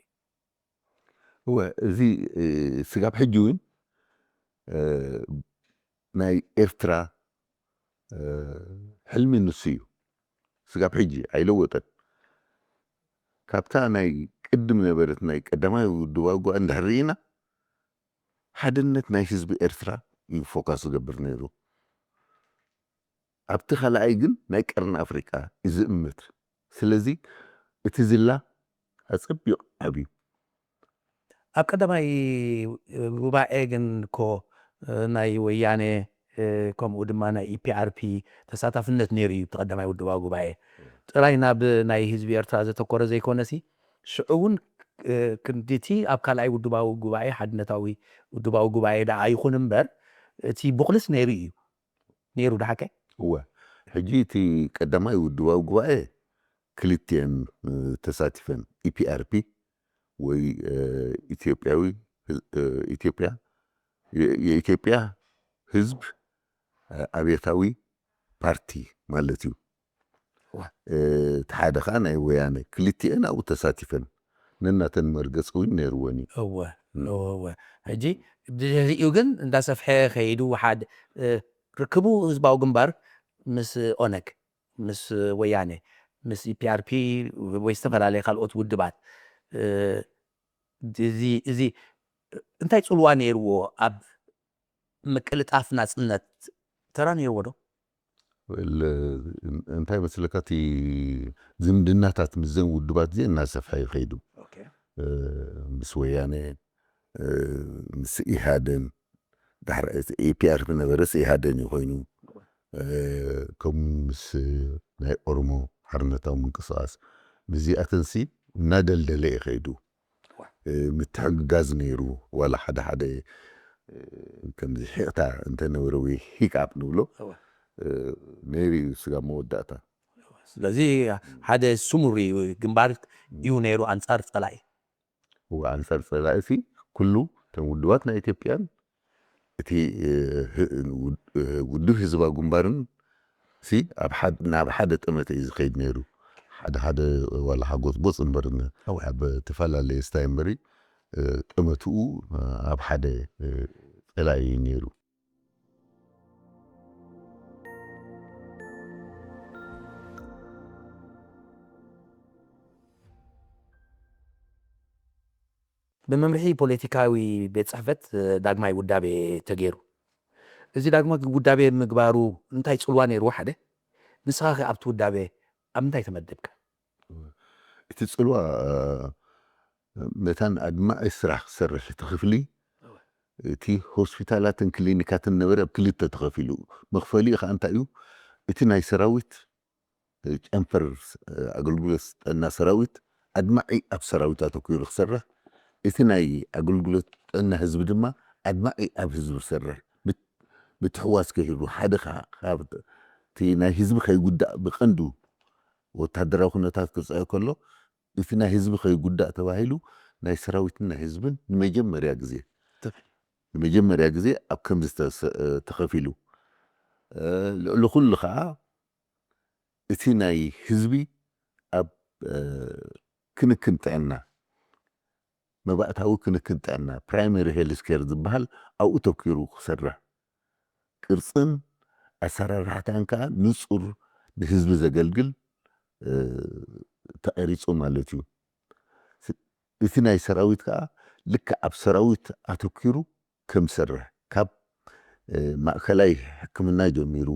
እወ፣ እዚ ስጋብ ሕጂ እውን ናይ ኤርትራ ሕልሚ ንሱ እዩ። ስጋብ ሕጂ ኣይለወጠን። ካብታ ናይ ቅድም ነበረት ናይ ቀዳማይ ውድባዊ ጉባኤ እንድሕር ርኢና ሓድነት ናይ ህዝቢ ኤርትራ እዩ ፎካስ ዝገብር ነይሩ። ኣብቲ ካልኣይ ግን ናይ ቀርኒ ኣፍሪቃ እዩ ዝእምት። ስለዚ እቲ ዝላ ኣጸቢቑ ዓብዩ። ኣብ ቀዳማይ ጉባኤ ግን እኮ ናይ ወያነ ከምኡ ድማ ናይ ኢፒኣርፒ ተሳታፍነት ነይሩ እዩ። እቲ ቀዳማይ ውድባዊ ጉባኤ ጥራይ ናብ ናይ ህዝቢ ኤርትራ ዘተኮረ ዘይኮነሲ፣ ሽዑ እውን ክንዲቲ ኣብ ካልኣይ ውድባዊ ጉባኤ፣ ሓድነታዊ ውድባዊ ጉባኤ ደኣ ይኹን እምበር፣ እቲ ቡቕልስ ነይሩ እዩ። ነይሩ ዶ ሓቀይ? እወ። ሕጂ እቲ ቀዳማይ ውድባዊ ጉባኤ ክልቲኤን ተሳቲፈን፣ ኢፒኣርፒ ወይ ኢትዮጵያዊ ኢትዮጵያ የኢትዮጵያ ህዝብ ኣብዮታዊ ፓርቲ ማለት እዩ። እቲ ሓደ ከዓ ናይ ወያነ፣ ክልቲኤን ኣብኡ ተሳቲፈን፣ ነናተን መርገፂ እውን ነይርወን እዩ። እወ እወ እወ። ሕጂ ድሕሪኡ ግን እንዳሰፍሐ ከይዱ፣ ሓደ ርክቡ ህዝባዊ ግንባር ምስ ኦነግ፣ ምስ ወያነ፣ ምስ ኢፒኣርፒ ወይ ዝተፈላለየ ካልኦት ውድባት፣ እዚ እዚ እንታይ ፅልዋ ነይርዎ ኣብ ምቅልጣፍ ናፅነት? ተራ ነይርዎ ዶ? እንታይ መስለካ፣ እቲ ዝምድናታት ምስዘን ውድባት እዚአን እናሰፍሐ እዩ ከይዱ። ምስ ወያነ፣ ምስ ኢሃደን፣ ዳሕራይ ኢፒኣርፒ ነበረስ ኢሃደን እዩ ኮይኑ፣ ከም ምስ ናይ ኦሮሞ ሓርነታዊ ምንቅስቃስ፣ ምስዚኣተንሲ እናደልደለ እዩ ከይዱ። ምትሕግጋዝ ነይሩ። ዋላ ሓደ ሓደ ከምዚ ሒቕታ እንተነበረ ወይ ሂክኣፕ ንብሎ ነይሩ እዩ ስጋብ መወዳእታ። ስለዚ ሓደ ስሙር እዩ ግንባር እዩ ነይሩ ኣንጻር ጸላኢ። ኣንጻር ጸላኢ ሲ ኩሉ እቶም ውድባት ናይ ኢትዮጵያን እቲ ውድብ ህዝባዊ ግንባርን ሲ ኣብ ናብ ሓደ ጠመተ እዩ ዝኸይድ ነይሩ። ሓደ ሓደ ዋላ ሓጎጽጎጽ እምበር ኣብ ተፈላለየ ስታይ እምበሪ ጠመትኡ ኣብ ሓደ ጸላኢ እዩ ነይሩ። ብመምርሒ ፖለቲካዊ ቤት ጽሕፈት ዳግማይ ውዳቤ ተገይሩ። እዚ ዳግማይ ውዳቤ ምግባሩ እንታይ ጽልዋ ነይርዎ? ሓደ፣ ንስኻ ከ ኣብቲ ውዳቤ ኣብ ምንታይ ተመደብካ? እቲ ጽልዋ መታን ኣድማዒ ስራሕ ክሰርሕ እቲ ክፍሊ፣ እቲ ሆስፒታላትን ክሊኒካትን ነበረ ኣብ ክልተ ተኸፊሉ። መኽፈሊኡ ከዓ እንታይ እዩ? እቲ ናይ ሰራዊት ጨንፈር ኣገልግሎት ጥዕና ሰራዊት ኣድማዒ ኣብ ሰራዊት ኣተኲሩ ክሰርሕ፣ እቲ ናይ ኣገልግሎት ጥዕና ህዝቢ ድማ ኣድማዒ ኣብ ህዝቢ ክሰርሕ ምትሕውዋስ ክህሉ፣ ሓደ ካብቲ ናይ ህዝቢ ከይጉዳእ ብቐንዱ ወታደራዊ ኩነታት ክርፀዮ ከሎ እቲ ናይ ህዝቢ ከይጉዳእ ተባሂሉ ናይ ሰራዊትን ናይ ህዝብን ንመጀመርያ ግዜ ንመጀመርያ ግዜ ኣብ ከምዚ ተኸፊሉ። ልዕሊ ኩሉ ከዓ እቲ ናይ ህዝቢ ኣብ ክንክን ጥዕና፣ መባእታዊ ክንክን ጥዕና፣ ፕራይመሪ ሄልዝ ኬር ዝበሃል ኣብኡ ተኪሩ ክሰርሕ፣ ቅርፅን ኣሰራርሓታን ከዓ ንፁር ንህዝቢ ዘገልግል ተቐሪፁ ማለት እዩ። እቲ ናይ ሰራዊት ከዓ ልክዕ ኣብ ሰራዊት ኣተኪሩ ከም ዝሰርሕ፣ ካብ ማእከላይ ሕክምና ጀሚሩ፣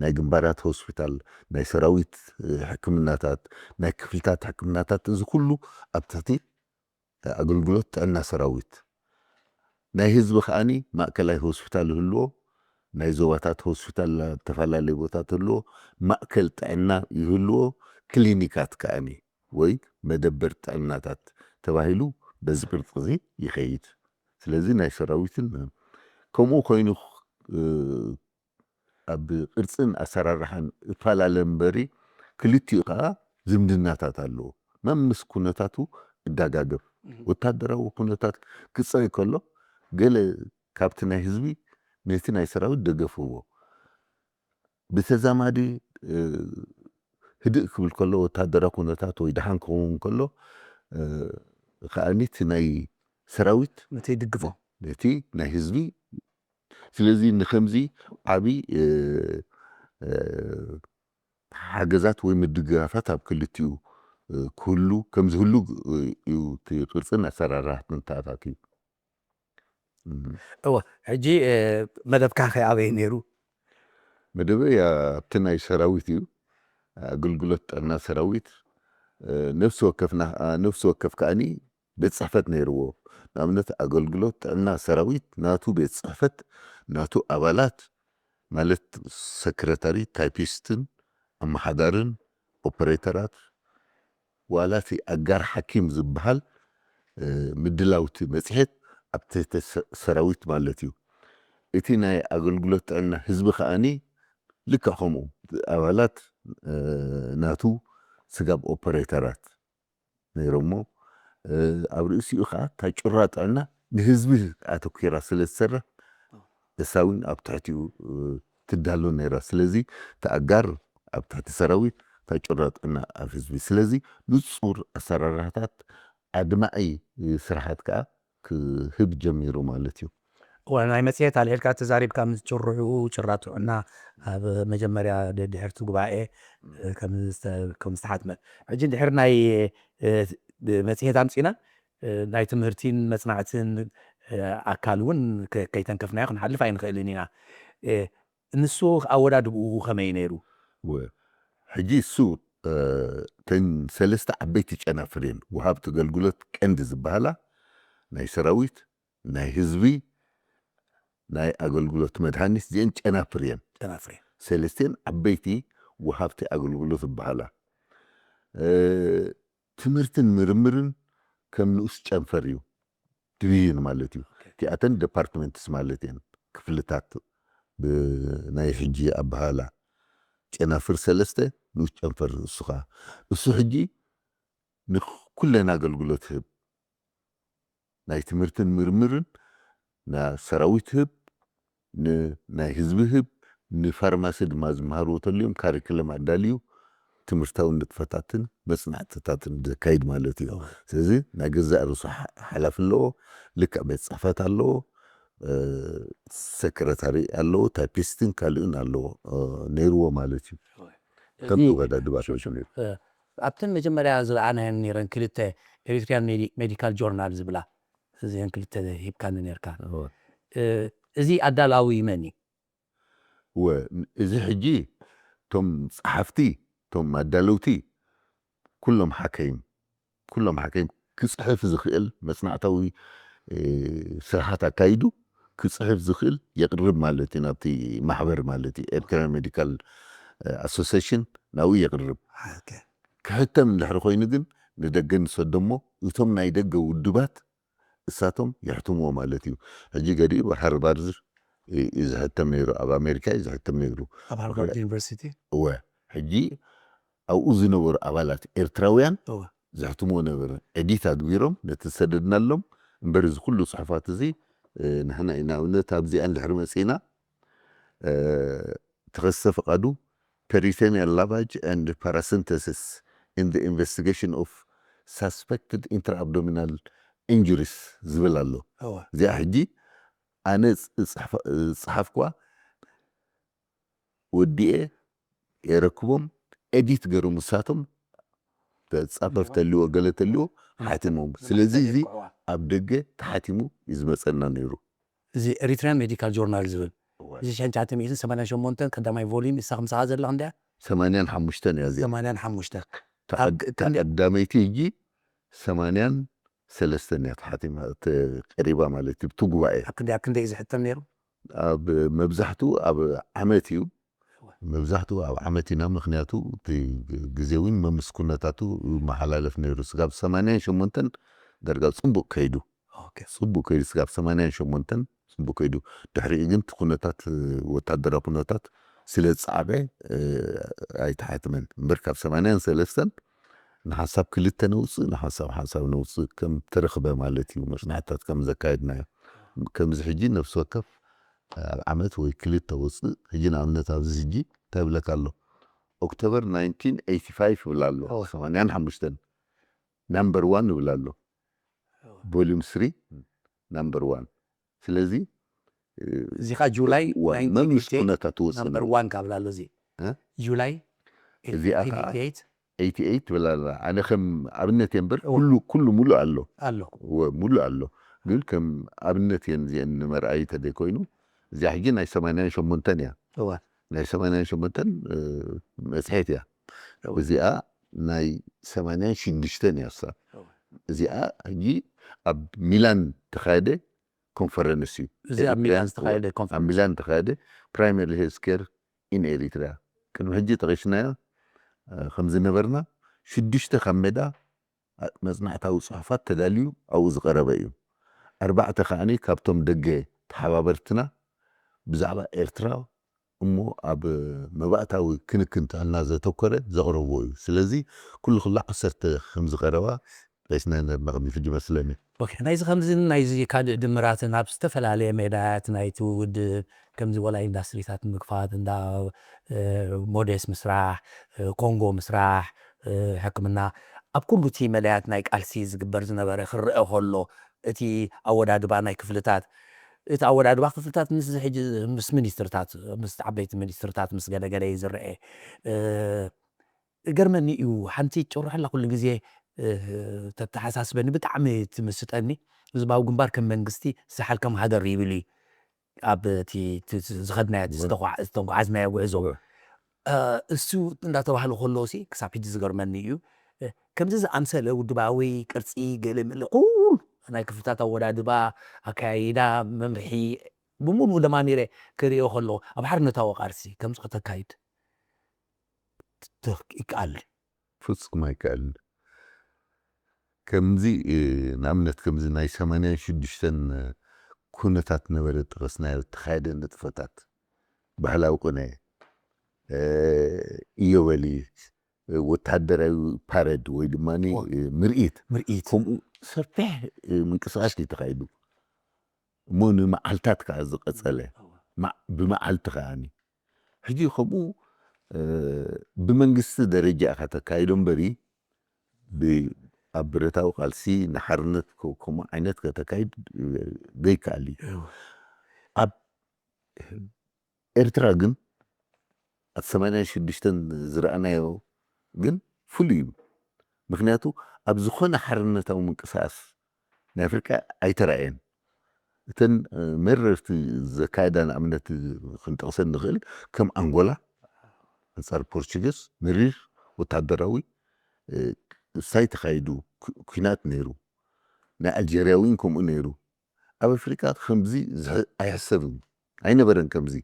ናይ ግንባራት ሆስፒታል፣ ናይ ሰራዊት ሕክምናታት፣ ናይ ክፍልታት ሕክምናታት፣ እዚ ኩሉ ኣብ ትሕቲ ኣገልግሎት ጥዕና ሰራዊት። ናይ ህዝቢ ከዓኒ ማእከላይ ሆስፒታል ይህልዎ፣ ናይ ዞባታት ሆስፒታል ኣብ ተፈላለየ ቦታ ትህልዎ፣ ማእከል ጥዕና ይህልዎ፣ ክሊኒካት ከዓኒ ወይ መደበር ጥዕናታት ተባሂሉ በዚ ቅርፂ እዚ ይኸይድ። ስለዚ ናይ ሰራዊትን ከምኡ ኮይኑ ኣብ ቅርፅን ኣሰራርሓን እፈላለ እምበሪ ክልቲኡ ከዓ ዝምድናታት ኣለዎ። መምስ ኩነታቱ እዳጋገፍ ወታደራዊ ኩነታት ክፀይ ከሎ ገለ ካብቲ ናይ ህዝቢ ነቲ ናይ ሰራዊት ደገፍዎ ብተዛማዲ ህድእ ክብል ከሎ ወታደራዊ ኩነታት ወይ ደሓን ክኸውን ከሎ ከዓኒ እቲ ናይ ሰራዊት ነቲ ይድግፎ ነቲ ናይ ህዝቢ ስለዚ ንከምዚ ዓቢ ሓገዛት ወይ ምድግጋፋት ኣብ ክልቲኡ ክህሉ ከምዝህሉ እዩ እቲ ቅርፅን ኣሰራርሓትን ተኣታትዩ። እወ ሕጂ መደብካ ከ ኣበይ ነይሩ? መደበይ ኣብቲ ናይ ሰራዊት እዩ። ኣገልግሎት ጥዕና ሰራዊት ነፍሲ ወከፍና ነፍሲ ወከፍ ከዓኒ ቤት ፅሕፈት ነይርዎ። ንኣብነት ኣገልግሎት ጥዕና ሰራዊት ናቱ ቤት ፅሕፈት ናቱ ኣባላት ማለት ሰክረታሪ፣ ታይፒስትን ኣመሓዳርን ኦፐሬተራት፣ ዋላ እቲ ኣጋር ሓኪም ዝበሃል ምድላውቲ መፅሄት ኣብ ትሕቲ ሰራዊት ማለት እዩ። እቲ ናይ ኣገልግሎት ጥዕና ህዝቢ ከዓኒ ልክዕ ከምኡ ኣባላት ናቱ ስጋብ ኦፐሬተራት ነይሮሞ። ኣብ ርእሲኡ ከዓ እታ ጩራ ጥዕና ንህዝቢ ኣተኪራ ስለ ዝሰርሕ እሳ እውን ኣብ ትሕቲኡ ትዳሎ ነይራ። ስለዚ ተኣጋር ኣብ ትሕቲ ሰራዊት፣ እታ ጩራ ጥዕና ኣብ ህዝቢ። ስለዚ ንፁር ኣሰራርሓታት፣ ኣድማዒ ስራሓት ከዓ ክህብ ጀሚሩ ማለት እዩ። ናይ መፅሄት ኣልዒልካ ተዛሪብካ ምስ ጭርኡ ጭራ ጥዕና ኣብ መጀመርያ ድሕርቲ ጉባኤ ከም ዝተሓትመ፣ ሕጂ ድሕሪ ናይ መፅሄት ኣምፂና ናይ ትምህርቲን መፅናዕትን ኣካል እውን ከይተንከፍናዮ ክንሓልፍ ኣይንኽእልን ኢና። ንሱ ኣወዳድብኡ ከመይ ነይሩ? ሕጂ እሱ እተን ሰለስተ ዓበይቲ ጨናፍር እየን ወሃብቲ ኣገልግሎት ቀንዲ ዝበሃላ፣ ናይ ሰራዊት፣ ናይ ህዝቢ፣ ናይ ኣገልግሎት መድሃኒት፣ እዚአን ጨናፍር እየን። ጨናፍር እየን። ሰለስቲአን ዓበይቲ ወሃብቲ ኣገልግሎት ዝበሃላ። ትምህርትን ምርምርን ከም ንኡስ ጨንፈር እዩ፣ ዲቪዥን ማለት እዩ። እቲኣተን ዲፓርትመንትስ ማለት እየን፣ ክፍልታት ብናይ ሕጂ ኣበሃላ። ጨናፍር ሰለስተ ንኡስ ጨንፈር እሱ ኸዓ፣ እሱ ሕጂ ንኩለን ኣገልግሎት ህብ፣ ናይ ትምህርትን ምርምርን፣ ንሰራዊት ህብ፣ ንናይ ህዝቢ ህብ፣ ንፋርማሲ ድማ ዝመሃርዎ ተልዮም ካሪክለም ኣዳልዩ ትምህርታዊ ንጥፈታትን መፅናዕትታትን ዘካይድ ማለት እዩ። ስለዚ ናይ ገዛእ ርእሱ ሓላፊ ኣለዎ፣ ልክዕ ቤት ፅሕፈት ኣለዎ፣ ሰክረታሪ ኣለዎ፣ ታይፒስትን ካልእን ኣለዎ፣ ነይርዎ ማለት እዩ። ከም ተወዳድባ ተወሰኑ ነይሩ። ኣብተን መጀመርያ ዝረኣናየን ነይረን ክልተ ኤሪትሪያን ሜዲካል ጆርናል ዝብላ እዚአን ክልተ ሂብካኒ ነርካ። እዚ ኣዳላዊ መን እዩ? ወ እዚ ሕጂ እቶም ጸሓፍቲ፣ እቶም ኣዳለውቲ ኩሎም ሓከይም፣ ኩሎም ሓከይም። ክጽሕፍ ዝኽእል መጽናዕታዊ ስራሓት ኣካይዱ ክጽሕፍ ዝኽእል የቕርብ ማለት እዩ ናብቲ ማሕበር ማለት እዩ። ኤርትራን ሜዲካል ኣሶሲሽን ናብኡ የቕርብ። ክሕተም እንድሕሪ ኮይኑ ግን ንደገ ንሰዶ እሞ እቶም ናይ ደገ ውድባት እሳቶም የሕትምዎ ማለት እዩ። ሕጂ ገዲኡ ሃርቫርድ እዩ ዝሕተም ነይሩ፣ ኣብ ኣሜሪካ እዩ ዝሕተም ነይሩ። ኣብ ሃርቫርድ ዩኒቨርሲቲ እወ። ሕጂ ኣብኡ ዝነበሩ ኣባላት ኤርትራውያን ዘሕትምዎ ነበረ። ኤዲት ኣግቢሮም ነቲ ዝሰደድናሎም እምበር እዚ ኩሉ ጽሑፋት እዚ ንሕና ኢና። ኣብነት ኣብዚኣ እንድሕሪ መጺእና ተኸስተ ፍቓዱ peritoneal lavage and paracentesis in the investigation of suspected intra-abdominal injuries ዝብል ኣሎ። እዚኣ ሕጂ ኣነ ዝጸሓፍኳ ወዲኤ የረክቦም ኤዲት ገሩ ምሳቶም ተጻፈፍ ተልዎ ገለ ተልዎ ሓቲሞም። ስለዚ እዚ ኣብ ደገ ተሓቲሙ እዩ ዝመጸና ነይሩ። እዚ ኤሪትሪያን ሜዲካል ጆርናል ዝብል እዚ ሽሕን ትሽዓተ ሚእትን ሰማንያን ሸሞንተን ቀዳማይ ቮሊም እሳ ከምሳኻ ዘላ ክንደያ? ሰማንያን ሓሙሽተን እያ እዚኣ። ሰማንያን ሓሙሽተ። ተቐዳመይቲ ሕጂ ሰማንያን ሰለስተን እያ ተሓቲማ፣ ቀሪባ ማለት እዩ። ብቲ ጉባኤ ኣብ ክንደይ ኣብ ክንደይ እዩ ዝሕተም ነይሩ? ኣብ መብዛሕትኡ ኣብ ዓመት እዩ። መብዛሕትኡ ኣብ ዓመት ኢና፣ ምኽንያቱ እቲ ግዜ እውን መምስ ኩነታቱ መሓላለፍ ነይሩ። ስጋብ ሰማንያን ሸሞንተን ዳርጋ ጽቡቕ ከይዱ። ጽቡቅ ከይዱ ስጋብ ሰማንያን ሸሞንተን ጽቡቅ ከይዱ። ድሕሪኡ ግን እቲ ኩነታት ወታደራዊ ኩነታት ስለ ዝጸዓበ ኣይተሓትመን እምበር ካብ ሰማንያን ሰለስተን ንሓንሳብ ክልተ ነውፅእ ንሓንሳብ ሓንሳብ ነውፅእ ከም ተረኽበ ማለት እዩ። መፅናዕትታት ከም ዘካየድናዮ ከምዚ ሕጂ ነፍሲ ወከፍ ኣብ ዓመት ወይ ክልተ ወፅእ። ሕጂ ንኣብነት ኣብዚ ሕጂ እንታይ ይብለካ ኣሎ? ኦክቶበር ናይንቲን ኤይቲ ፋይቭ ይብል ኣሎ። ሰማንያን ሓሙሽተን ናምበር ዋን ይብል ኣሎ። ቮሊዩም ስሪ ናምበር ዋን። ስለዚ እዚ ከዓ ጁላይ መምስ ኩነታት ትወፅእ ናምበር ዋን ካብላ ኣሎ። እዚ ጁላይ እዚኣ ከዓ ኤይቲ ኤይት ትብል ኣላ። ኣነ ከም ኣብነት እየ እምበር ኩሉ ኩሉ ሙሉእ ኣሎ ኣሎ። ሙሉእ ኣሎ። ግን ከም ኣብነት እየን እዚአን ንመርኣይ ተደይ ኮይኑ እዚኣ ሕጂ ናይ ሰማንያን ሸሞንተን እያ። ናይ ሰማንያን ሸሞንተን መፅሄት እያ። እዚኣ ናይ ሰማንያን ሽዱሽተን እያ እሳ። እዚኣ ሕጂ ኣብ ሚላን ተኻየደ ኮንፈረንስ እዩ። እዚ ኣብ ሚላን ዝተኻየደ ኣብ ሚላን ዝተኻየደ ፕራይመሪ ሄልስ ኬር ኢን ኤሪትሪያ ቅድሚ ሕጂ ጠቂስናዮ ከም ዝነበርና ሽዱሽተ ካብ ሜዳ መጽናዕታዊ ጽሑፋት ተዳልዩ ኣብኡ ዝቐረበ እዩ። ኣርባዕተ ከዓኒ ካብቶም ደገ ተሓባበርትና ብዛዕባ ኤርትራ እሞ ኣብ መባእታዊ ክንክን ጥዕና ዘተኮረ ዘቕረብዎ እዩ። ስለዚ ኩሉ ኩሉ ዓሰርተ ከም ዝቐረባ ጠቂስና ነርና ቅድሚ ሕጂ መስለኒ። ናይዚ ከምዚ ናይዚ ካልእ ድምራትን ኣብ ዝተፈላለየ ሜዳያት ናይቲ ውድብ ከምዚ ወላ ኢንዳስትሪታት ምግፋት እንዳ ሞዴስ ምስራሕ፣ ኮንጎ ምስራሕ፣ ሕክምና ኣብ ኩሉ እቲ መዳያት ናይ ቃልሲ ዝግበር ዝነበረ ክረአ ከሎ እቲ ኣወዳድባ ናይ ክፍልታት እቲ ኣወዳድባ ክፍልታት ምስ ሕጂ ምስ ሚኒስትርታት ምስ ዓበይቲ ሚኒስትርታት ምስ ገለገለ እዩ ዝረአ። ገርመኒ እዩ። ሓንቲ ጭርሖ ኣላ ኩሉ ግዜ ተተሓሳስበኒ ብጣዕሚ ትምስጠኒ። ህዝባዊ ግንባር ከም መንግስቲ ሳሕል ከም ሃገር ይብል እዩ። ኣብ እቲ ዝኸድናዮ ዝተጓዓዝናዮ ጉዕዞ እሱ እንዳተባህለ ከሎ ሲ ክሳብ ሕጂ ዝገርመኒ እዩ። ከምዚ ዝኣምሰለ ውድባዊ ቅርፂ ገለ ምል ኩሉ ናይ ክፍልታት ኣወዳድባ ኣካያይዳ መምርሒ ብምሉኡ ደማሚረ ክሪኦ ከሎ ኣብ ሓርነታዊ ቃልሲ ከምዚ ከተካይድ ይከኣል ፍጹም ኣይከኣልን። ከምዚ ንኣብነት ከምዚ ናይ ሰማንያን ሽዱሽተን ኩነታት ነበረ ጠቐስናዮ እተኻየደ ንጥፈታት ባህላዊ ቅነ እዮበሊ ወታደራዊ ፓረድ ወይ ድማ ምርኢት ምርኢት ከምኡ ሰፊሕ ምንቅስቃስ እዩ ተኻይዱ እሞ ንመዓልታት ከዓ ዝቐጸለ ብመዓልቲ ከዓኒ ሕጂ ከምኡ ብመንግስቲ ደረጃ ኢኻ ተካይዶ እምበሪ ኣብ ብረታዊ ቃልሲ ንሓርነት ከምኡ ዓይነት ከተካይድ ዘይከኣል እዩ ኣብ ኤርትራ ግን ኣብ ሰማንያን ሽዱሽተን ዝረኣናዮ ግን ፍሉይ እዩ ምክንያቱ ኣብ ዝኾነ ሓርነታዊ ምንቅስቃስ ናይ ኣፍሪቃ ኣይተራእየን እተን መረርቲ ዘካየዳ ንኣብነት ክንጠቕሰን ንኽእል ከም ኣንጎላ ኣንጻር ፖርቹጊስ መሪር ወታደራዊ ሳይ ተኻይዱ ኩናት ነይሩ ናይ ኣልጀርያ እውን ከምኡ ነይሩ ኣብ ኣፍሪቃ ከምዚ ኣይሕሰብን ኣይነበረን ከምዚ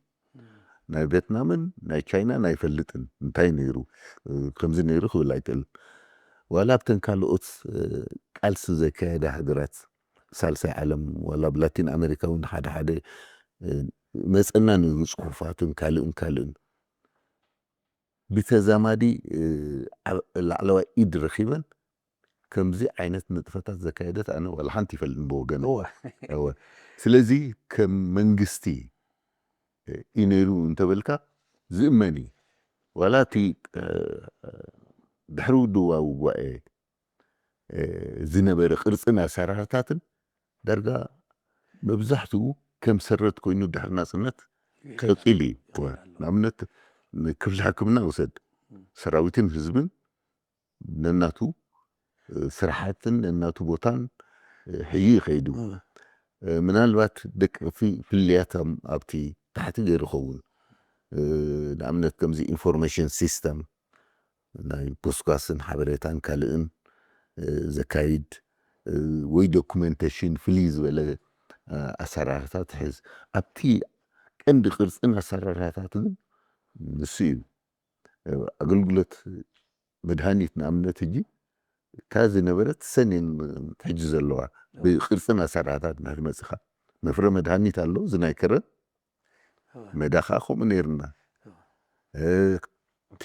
ናይ ቬትናምን ናይ ቻይናን ኣይፈልጥን እንታይ ነይሩ ከምዚ ነይሩ ክብል ኣይክእልን ዋላ ኣብተን ካልኦት ቃልሲ ዘካየዳ ሃገራት ሳልሳይ ዓለም ዋላ ኣብ ላቲን ኣሜሪካ እውን ሓደ ሓደ መፀና ነይሩ ፅሑፋትን ካልእን ካልእን ብተዛማዲ ላዕለዋይ ኢድ ረኪበን ከምዚ ዓይነት ንጥፈታት ዘካየደት ኣነ ዋላ ሓንቲ ይፈልጥን ብወገን ስለዚ ከም መንግስቲ እዩ ነይሩ እንተበልካ ዝእመን እዩ ዋላ እቲ ድሕሪ ውድዋዊ ጉባኤ ዝነበረ ቅርፅን ኣሰራርታትን ዳርጋ መብዛሕትኡ ከም ሰረት ኮይኑ ድሕሪ ናፅነት ቀፂሉ እዩ ንኣብነት ክፍሊ ሕክምና ውሰድ ሰራዊትን ህዝብን ነናቱ ስራሓትን ነናቱ ቦታን ሕዩ ይኸይዱ ምናልባት ደቂ ፍልያቶም ኣብቲ ታሕቲ ገይሩ ኸውን ንኣብነት ከምዚ ኢንፎርሜሽን ሲስተም ናይ ጎስጓስን ሓበሬታን ካልእን ዘካይድ ወይ ዶኩመንቴሽን ፍልይ ዝበለ ኣሰራርታ ትሕዝ ኣብቲ ቀንዲ ቅርፅን ኣሰራርታታት ግን ንሱ እዩ ኣገልግሎት መድሃኒት ንኣብነት ሕጂ እታ ዝነበረት ሰኔን ሕጂ ዘለዋ ብቅርፅን ኣሰራርታት ድሕሪ መፅኻ መፍረ መድሃኒት ኣሎ እዚ ናይ ከረን መዳ ከዓ ከምኡ ነይርና እቲ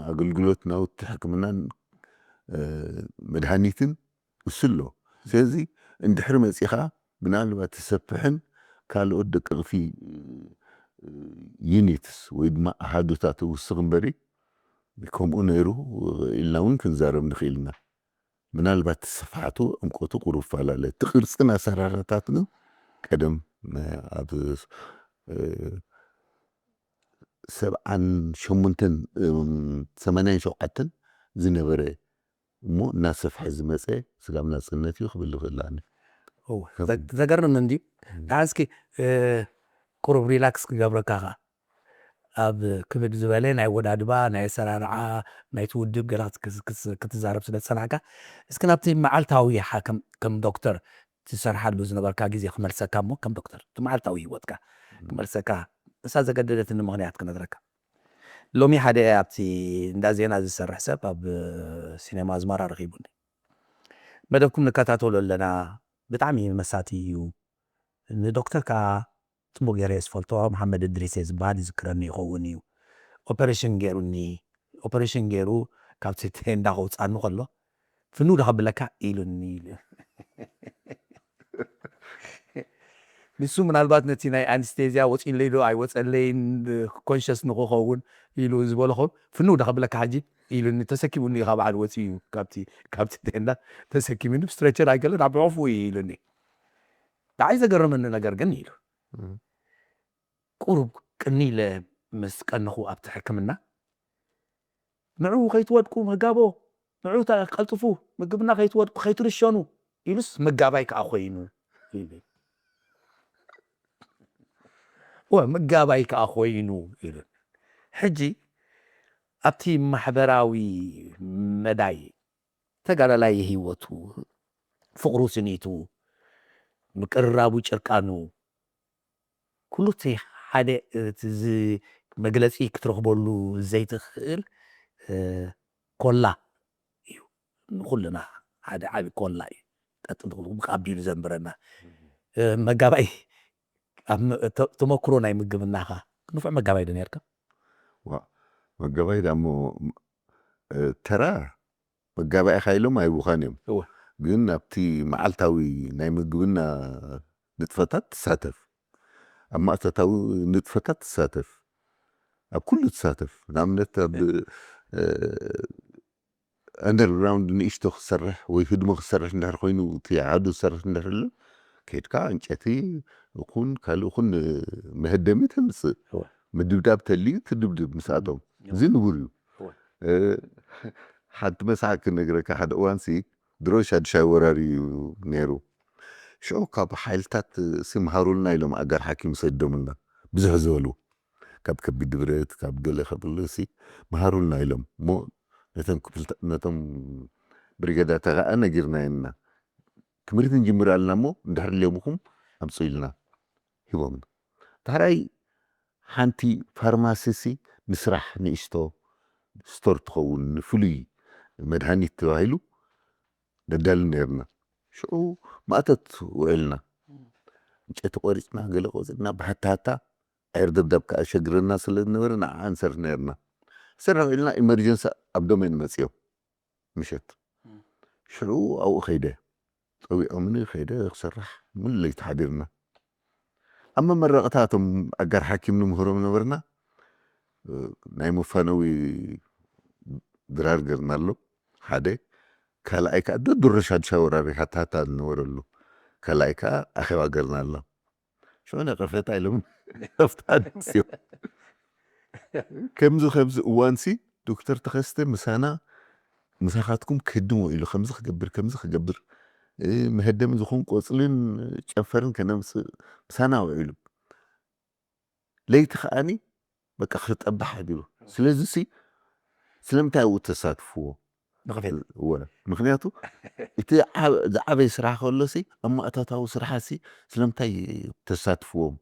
ኣገልግሎት ናውቲ ሕክምናን መድሃኒትን እሱ ኣሎ ስለዚ እንድሕሪ መፂኻ ምናልባት ትሰፍሕን ካልኦት ደቀቕቲ ዩኒትስ ወይ ድማ ኣሃዱታት ውስኽ እምበሪ ከምኡ ነይሩ ኢልና እውን ክንዛረብ ንኽእል ኢና ምናልባት ስፍሓቱ ዕምቆቱ ቁሩብ ፈላለ እቲ ቅርፅን ኣሰራርታት ግን ቀደም ኣብ ሰብዓን ሸሞንተን ሰማንያን ሸውዓተን ዝነበረ እሞ እናሰፍሐ ዝመፀ ስጋብ ናፅነት እዩ ክብል ይኽእል ኣነ ዘገርም እንዲ ደሓን እስኪ ቁሩብ ሪላክስ ክገብረካ ኸ ኣብ ክብድ ዝበለ ናይ ወዳድባ ናይ ኣሰራርዓ ናይቲ ውድብ ገና ክትዛረብ ስለ ዝፀናሕካ እስኪ ናብቲ መዓልታዊ ኢኻ ከም ዶክተር ትሰርሓሉ ዝነበርካ ግዜ ክመልሰካ እሞ ከም ዶክተር እቲ መዓልታዊ ህይወትካ ክመልሰካ እሳ ዘገደደትኒ ምኽንያት ክነግረካ። ሎሚ ሓደ ኣብቲ እንዳ ዜና ዝሰርሕ ሰብ ኣብ ሲኔማ ኣዝመራ ረኺቡኒ። መደብኩም ንከታተሎ ኣለና፣ ብጣዕሚ መሳቲ እዩ። ንዶክተር ከኣ ጽቡቕ ገይረ እየ ዝፈልጦ፣ መሓመድ እድሪስ እየ ዝበሃል፣ ይዝክረኒ ይኸውን እዩ። ኦፐሬሽን ገይሩኒ፣ ኦፐሬሽን ገይሩ ካብቲ ቴንዳ ከውጽኣኒ ከሎ ፍንው ዶ ከብለካ ኢሉኒ ኢሉ። ንሱ ምናልባት ነቲ ናይ ኣንስቴዝያ ወፂለይ ዶ ኣይወፀለይን ኮንሸስ ንክኸውን ኢሉ ዝበሎ ኸውን ፍንው ዶ ከብለካ ሕጂ ኢሉኒ። ተሰኪሙኒ ካብ በዓል ወፂኡ እዩ፣ ካብቲ ካብቲ ቴንዳ ተሰኪሙኒ ብስትሬቸር ኣይገለ ናብ ዕቑፉ እዩ ኢሉኒ። ንዓይ ዘገረመኒ ነገር ግን ኢሉ ቁሩብ ቅኒ ኢለ ምስ ቀነኹ ኣብቲ ሕክምና ንዑ ከይትወድቁ መጋቦ፣ ንዑ ቀልጥፉ፣ ምግብና ከይትወድቁ ከይትርሸኑ ኢሉስ መጋባይ ከዓ ኮይኑ ኢሉ። እወ መጋባይ ከዓ ኮይኑ ኢሉ። ሕጂ ኣብቲ ማሕበራዊ መዳይ ተጋዳላይ ህይወቱ፣ ፍቕሩ ስኒቱ፣ ምቅርራቡ ጭርቃኑ፣ ኩሉ እቲ ሓደ እቲ ዝ- መግለፂ ክትረኽበሉ ዘይትኽእል ኮላ እዩ። ንኩልና ሓደ ዓቢ ኮላ እዩ። ቀጥል ኣቢሉ ዘንብረና መጋባይ። ተመክሮ ናይ ምግብናኻ ንፉዕ መጋባይ ዶ ነርካ? መጋባይ ዳሞ ተራ መጋባኢኻ ኢሎም ኣይቡኻን እዮም። ግን ኣብቲ መዓልታዊ ናይ ምግብና ንጥፈታት ትሳተፍ፣ ኣብ ማእቶታዊ ንጥፈታት ትሳተፍ፣ ኣብ ኩሉ ትሳተፍ። ንኣብነት ኣብ ኣንደርግራውንድ ንእሽቶ ክሰርሕ ወይ ህድሞ ክሰርሕ እንድሕር ኮይኑ እቲ ዓዱ ክሰርሕ እንድሕር ኣሎ ከይድካ ዕንጨቲ እኹን ካልእ እኹን መሀደሚ ተምፅእ፣ ምድብዳብ ተልዩ ትድብድብ ምስኣቶም። እዚ ንቡር እዩ። ሓንቲ መሳሓቅ ክነግረካ፣ ሓደ እዋንሲ ድሮ ሻድሻይ ወራር እዩ ነይሩ። ሽዑ ካብ ሓይልታት ሲ ምሃሩልና ኢሎም ኣጋር ሓኪም ሰደሙልና፣ ብዙሕ ዝበሉ ካብ ከቢድ ብረት ካብ ገለ ከብሉ ሲ ምሃሩልና ኢሎም እሞ ነቶም ክፍልተ ነቶም ብሪገዳተ ከዓ ነጊርናየና። ትምህርቲ ንጅምር ኣለና እሞ እንድሕር ሌምኹም ኣምፁ ኢልና ሂቦምና። ዳሕራይ ሓንቲ ፋርማሲ ሲ ንስራሕ ንእሽቶ ስቶር ትኸውን ንፍሉይ መድሃኒት ተባሂሉ ነዳሉ ነርና። ሽዑ ማእቶት ውዒልና፣ ዕንጨይቲ ቆሪፅና፣ ገለ ቆፂፅና፣ ብሃታሃታ ዕርድብዳብ ከዓ ሸግረና ስለ ዝነበረ ንዓ ንሰርሕ ነርና። ንሰርሕ ውዒልና ኢመርጀንሲ ኣብ ዶሜን መፅዮም ምሸት። ሽዑ ኣብኡ ከይደ ፀዊዖምኒ ከይደ ክሰርሕ ሙሉ ለይቲ ሓዲርና። ኣብ መመረቕታ እቶም ኣጋር ሓኪም ንምህሮም ነበርና። ናይ መፋነዊ ድራር ገርና ኣሎ ሓደ። ካልኣይ ከዓ ደድሮ ሻድሻ ወራሪ ሃታታ ዝነበረሉ ካልኣይ ከዓ ኣኼባ ገርና ኣሎ። ሽዑ ነቐፌታ ኢሎም ኣብታ ኣንስዮ ከምዚ ከምዚ እዋንሲ ዶክተር ተኸስተ ምሳና ምሳኻትኩም ክህድሞ ኢሉ ከምዚ ክገብር ከምዚ ክገብር መሀደሚ ዝኾን ቆፅልን ጨንፈርን ከነምፅእ ምሳና ውዒሉ ለይቲ ከዓኒ በቃ ክጠባሕ ኣቢሉ። ስለዚ ሲ ስለምንታይ ኣብኡ ተሳትፍዎ? ንኽፈል ወ- ምክንያቱ እቲ ዝዓበየ ስራሕ ከሎ ሲ ኣብ ማእታታዊ ስራሕ ሲ ስለምንታይ ተሳትፍዎም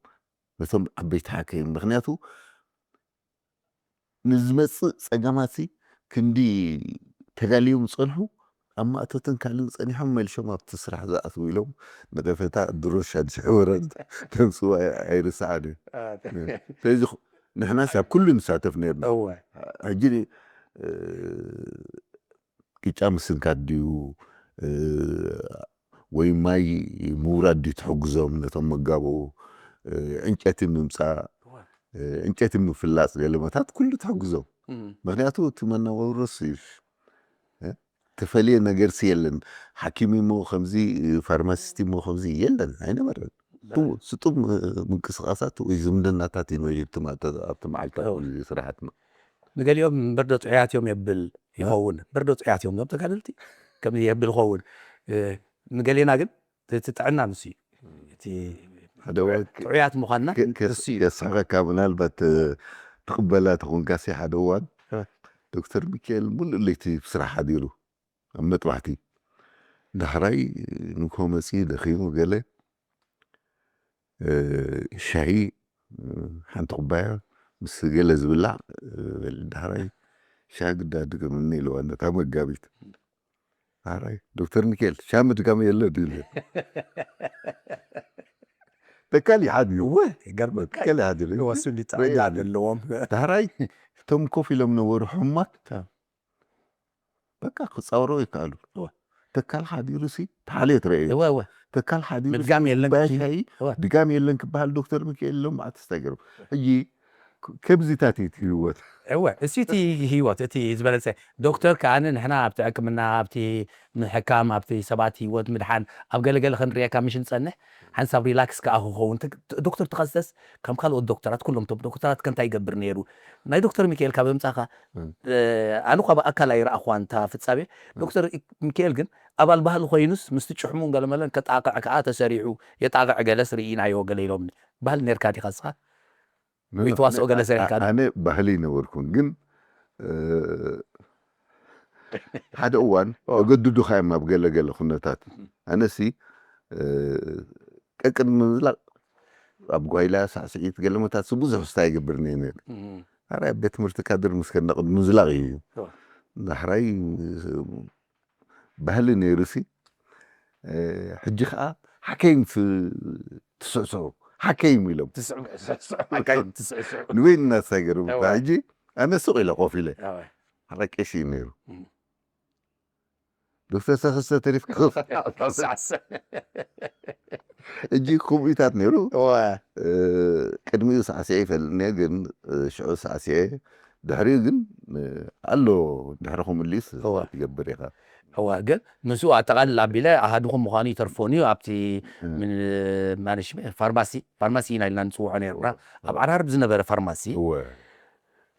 ነቶም ዓበይቲ ሓኪም? ምክንያቱ ንዝመፅእ ፀገማት ሲ ክንዲ ተዳልዮም ዝፀንሑ ኣብ ማእቶትን ካልእን ፀኒሖም መሊሾም ኣብቲ ስራሕ ዝኣትዉ ኢሎም ነቀፌታ ድሮ ሻድሽሕ ወረድ ተምፅዋ ኣይርስዓን እዩ። ስለዚ ንሕናስ ኣብ ኩሉ ንሳተፍ ነርና። ሕጂ ቅጫ ምስንካት ድዩ ወይ ማይ ምውራድ ድዩ ትሕግዞም ነቶም መጋቦ? ዕንጨቲ ምምፃእ፣ ዕንጨቲ ምፍላፅ ገለመታት ኩሉ ትሕግዞም። ምክንያቱ እቲ መነባብሮስ ተፈልየ ነገርሲ የለን። ሓኪም ሞ ከምዚ ፋርማሲስት ሞ ከምዚ የለን ኣይነበረን። ስጡም ምንቅስቃሳት ወይ ዝምድናታት ይነበዩ ኣብቲ መዓልታዊ ስራሓትና። ንገሊኦም እምበር ዶ ጥዑያት እዮም የብል ይኸውን እምበር ዶ ጥዑያት እዮም ዞም ተጋደልቲ ከምዚ የብል ይኸውን። ንገሌና ግን እቲ ጥዕና ምስ እዩ እቲ ሓደ እዋን ጥዑያት ምዃንና እሱ እዩ። የስሕቀካ ምናልባት ትቕበላ ተኾንካሲ ሓደ እዋን ዶክተር ሚካኤል ሙሉእ ለይቲ ብስራሕ ሓዲሩ ኣብ መጥባሕቲ ዳሕራይ ንግሆ መጺኡ ደኺሙ ገለ፣ እ፣ ሻሂ፣ እ፣ ሓንቲ ኩባያ ምስ ገለ ዝብላዕ፣ እ፣ ዳሕራይ "ሻሂ ግዳ ድገምኒ" ኢልዋ ነታ መጋቢት። ዳሕራይ "ዶክተር ሚካኤል፣ ሻሂ ምድጋም የለ" ድዩ? ተካል ይሓድዩ። እወ፣ ይገርመካ። ተካል ይሓድዩ። እወ፣ እሱ እንዲ ጥዕና ይሓድዩ። ዘለዎም። ዳሕራይ እቶም ኮፍ ኢሎም ነበሩ ሕሙማት በቃ ክጻወሩ ይከኣሉ። እወ። ተካል ሓዲሩ ሲ ተሓልዮ ትረእዩ። እወ፣ እወ። ተካል ሓዲሩ ምድጋም የለን ባይ ክብል። ሻሂ እወ። ድጋም የለን ክበሃል ዶክተር ሚካኤል ኢሎም መዓት ተስታገሩ። ሕጂ ከ-፣ ከምዚታት እዩ እቲ ህይወት። እወ፣ እሱ እቲ ህይወት፣ እቲ ዝበለጸ። ዶክተር ከኣ ንሕና ኣብቲ ሕክምና፣ ኣብቲ ምሕካም፣ ኣብቲ ሰባት ህይወት ምድሓን፣ ኣብ ገለገለ ክንርእየካ ምሽ ንጸንሕ፣ ሓንሳብ ሪላክስ ከኣ ክኸውን። ት-፣ ዶክተር ተኸስተስ ከም ካልኦት ዶክተራት፣ ኩሎም እቶም ዶክተራት ከ እንታይ ይገብር ነይሩ? ናይ ዶክተር ሚካኤል ካብ ምምጻኻ፣ እም። እ፣ ኣነ እኳ ብኣካል ኣይረኣኹዋን እታ ፍጻሜ። ዶክተር ሚካኤል ግን ኣባል ባህሊ ኮይኑስ ምስቲ ጭሕሙን ገለመለን ከጣቕዕ ከኣ ተሰሪሑ፣ የጣቕዕ ገለስ ርኢናዮ ገለ ኢሎምኒ። ባህሊ ነርካ ዲኻ ንስኻ? ወይ ተዋስኦ ገለ ሰሪሕካ ዶ? ኣነ ባህሊ ነበርኩን፣ ግን፣ እ፣ ሓደ እዋን ኦ። የገድዱኻ እዮም ኣብ ገለ ገለ ኩነታት። ኣነሲ፣ እ፣ ቀቅድሚ ምዝላቕ ኣብ ጓይላ ሳዕስዒት ገለ መታት ብዙሕ ስታ ይገብር ነይነ። እም። ኣራይ ኣብ ቤት ትምህርቲ ካድር ምስ ከድና ቅድሚ ምዝላቕ እዩ። ኦ። ዳሕራይ ባህሊ ነይሩሲ፣ እ፣ ሕጂ ኸኣ ሓከይም ት-፣ ትስዕስዑ፣ ሓከይም ኢሎም። ትስዕስዑ፣ ሓካይም ትስዕስዑ። ንበይንና እንታይ ገይሮም? እዋ። ሕጂ ኣነ ሱቕ ኢለ ኮፍ ኢለ። እዋ። ሓደ ቀሺ እዩ ነይሩ። እም። ዶክተር ተኸስተ ተሪፍ ክፍ። ትስዕስዑ። ሕጂ ከምኡታት ነይሩ። እዋ። እ፣ ቅድሚኡ ሳዕስዒ ይፈልጥ እየ፣ ግን፣ እ፣ ሽዑ ሳዕስዒ። ድሕሪኡ ግን፣ እ፣ ኣሎ፣ ድሕሪ ክምልስ እዋ። ትገብር ኢኻ። እዋ፣ ግን ምስኡ ኣጠቓልል ኣቢለ ኣሃዱኹም ምዃኑ ይተርፎን እዩ። ኣብቲ እም። ምን-፣ ማንሽ-፣ ፋርማሲ፣ ፋርማሲ ኢና ኢልና ንጽውዖ ነይርና። ኣብ እዋ። ዓራርብ ዝነበረ ፋርማሲ፣ እወ።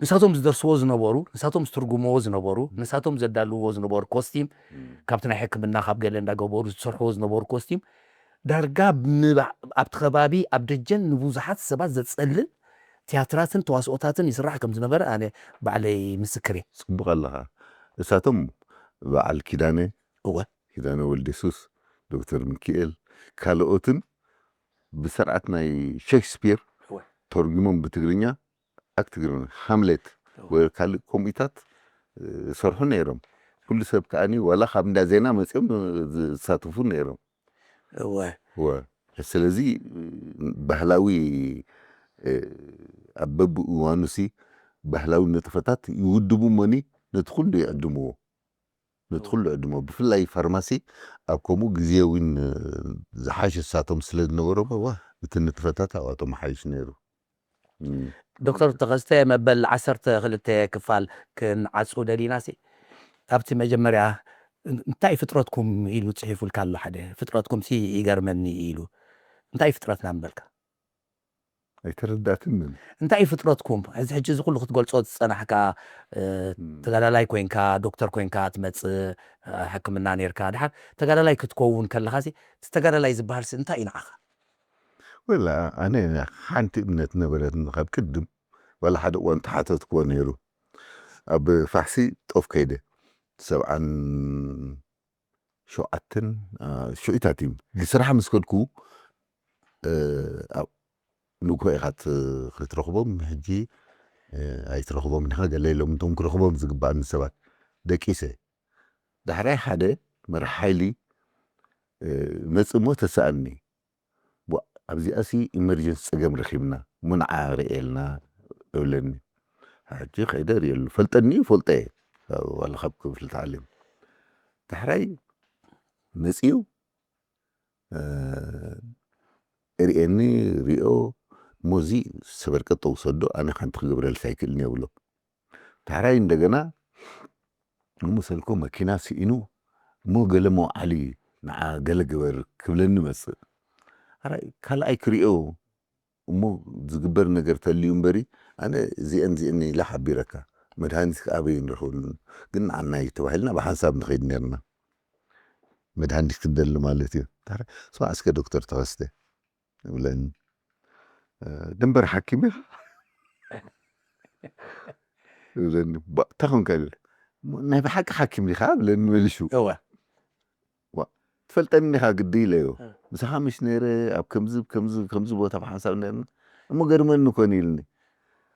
ንሳቶም ዝደርስዎ ዝነበሩ፣ ንሳቶም ዝትርጉምዎ ዝነበሩ፣ ንሳቶም ዘዳልውዎ ዝነበሩ ኮስቲም፣ እም። ካብቲ ናይ ሕክምና ካብ ገለ እንዳገበሩ ዝሰርሕዎ ዝነበሩ ኮስቲም፣ ዳርጋ ብምባ-፣ ኣብቲ ከባቢ ኣብ ደጀን ንብዙሓት ሰባት ዘጸልል ቲያትራትን ተዋስኦታትን ይስራሕ ከም ዝነበረ ኣነ ባዕለይ ምስክር እየ። ጽቡቕ ኣለኻ። እሳቶም በዓል ኪዳነ፣ እወ። ኪዳነ ወልደየሱስ፣ ዶክተር ሚካኤል፣ ካልኦትን ብስርዓት ናይ ሼክስፒር እወ። ተርጉሞም ብትግርኛ፣ ኣክት ትግርኛ፣ ሃምሌት፣ እወ። ወይ ካልእ ከምኡታት፣ እ፣ ዝሰርሑ ነይሮም። ኩሉ ሰብ ከኣኒ ዋላ ካብ እንዳ ዜና መጺኦም ዝሳተፉ ነይሮም። እወ። እወ። ስለዚ ባህላዊ፣ እ፣ ኣብ በብእዋኑሲ ባህላዊ ንጥፈታት ይውድቡ እሞኒ ነቲ ኩሉ ይዕድምዎ። ነቲ ኩሉ ይዕድምዎ። ብፍላይ ፋርማሲ ኣብ ከምኡ ግዜ እውን፣ እ፣ ዝሓሸ እሳቶም ስለ ዝነበሮም እወ። እቲ ንጥፈታት ኣብኣቶም ሓይሽ ነይሩ። እም። ዶክተር ተኸስተ መበል ዓሰርተ ክልተ ክፋል ክንዓጹ ደሊና ሲ፣ ኣብቲ መጀመርያ እንታይ ፍጥረትኩም ኢሉ ጽሒፉልካ ኣሎ ሓደ። ፍጥረትኩም ሲ ይገርመኒ ኢሉ። እንታይ ፍጥረትና ምበልካ? ኣይተረዳትንን። እንታይ ፍጥረትኩም? እዚ ሕጂ እዚ ኩሉ ክትገልጾ ዝጸናሕካ፣ እ፣ እም። ተጋዳላይ ኮይንካ፣ ዶክተር ኮይንካ ትመጽእ፣ እ፣ ሕክምና ኔርካ። ድሓር ተጋዳላይ ክትከውን ከለኻ ሲ፣ እቲ ተጋዳላይ ዝበሃል ሲ እንታይ እዩ ንዓኻ? ወላ ኣነ ሓንቲ እምነት ነበረትኒ ካብ ቅድም፣ ዋላ ሓደ እዋን ተሓተትክዎ ነይሩ። ኣብ ፋሕሲ ጦፍ ከይደ፣ ሰብዓን ሸውዓተን፣ አ፣ ሽዑታት እዩ። ብስራሕ ምስ ከድኩ፣ እ፣ ኣብ ንግሆ ኢኻ ት-፣ ክትረኽቦም፣ ሕጂ፣ እ፣ ኣይትረኽቦም ኢኻ፣ ገለ ኢሎም እቶም ክረኽቦም ዝግባኣኒ ሰባት ደቂሰ። ዳሕራይ ሓደ መራሕ ሓይሊ፣ እ፣ መጽእ እሞ ተሰኣኒ። ዋ፣ ኣብዚኣሲ ኢመርጀንሲ ጸገም ረኺብና፣ እሞ ንዓ ርእየልና እብለኒ። ሕጂ ከይደ ርእየሉ። ፈልጠኒ እዩ፣ ፈልጠ እየ። ዋላ ካብ ክፍሊ ተዓሊም። ዳሕራይ መጺኡ፣ እ፣ ርእየኒ፣ ሪኦ፣ እሞ እዚ ሰበርቀ ጠውሰዶ፣ ኣነ ሓንቲ ክገብረልስ ኣይክእልን እየ ብሎ። ዳሕራይ እንደገና፣ እሞ ሰልኮ መኪና ስኢኑ፣ እሞ ገለ መውዓሊ ንዓ ገለ ግበር ክብለኒ መጽእ። ኣራይ ካልኣይ ክሪኦ፣ እሞ ዝግበር ነገር ተልዩ እምበሪ፣ ኣነ እዚአን እዚአን ኢለ ሓቢረካ፣ መድሃኒት ከ ኣበይ ንረኽበሉ? ግን ንዓና እዩ ተባሂልና ብሓንሳብ ንኸይድ ነርና። መድሃኒት ክትደሊ ማለት እዩ። ዳሕራይ፣ ስማዕ እስከ ዶክተር ተኸስተ፣ ይብለኒ። እ፣ ደንበር ሓኪም ኢኻ? ይብለኒ። ባ-፣ እንታይ ኾንካ? ይብል። ናይ ብሓቂ ሓኪም ዲኻ? ይብለኒ መሊሱ። እወ። ዋ፣ ትፈልጠኒ ኢኻ ግዲ ኢለዮ። ምሳኻ ምሽ ነይረ ኣብ ከምዚ ከምዚ ከምዚ ቦታ ብሓንሳብ ነርና እሞ ገርመኒ ኮን ኢልኒ።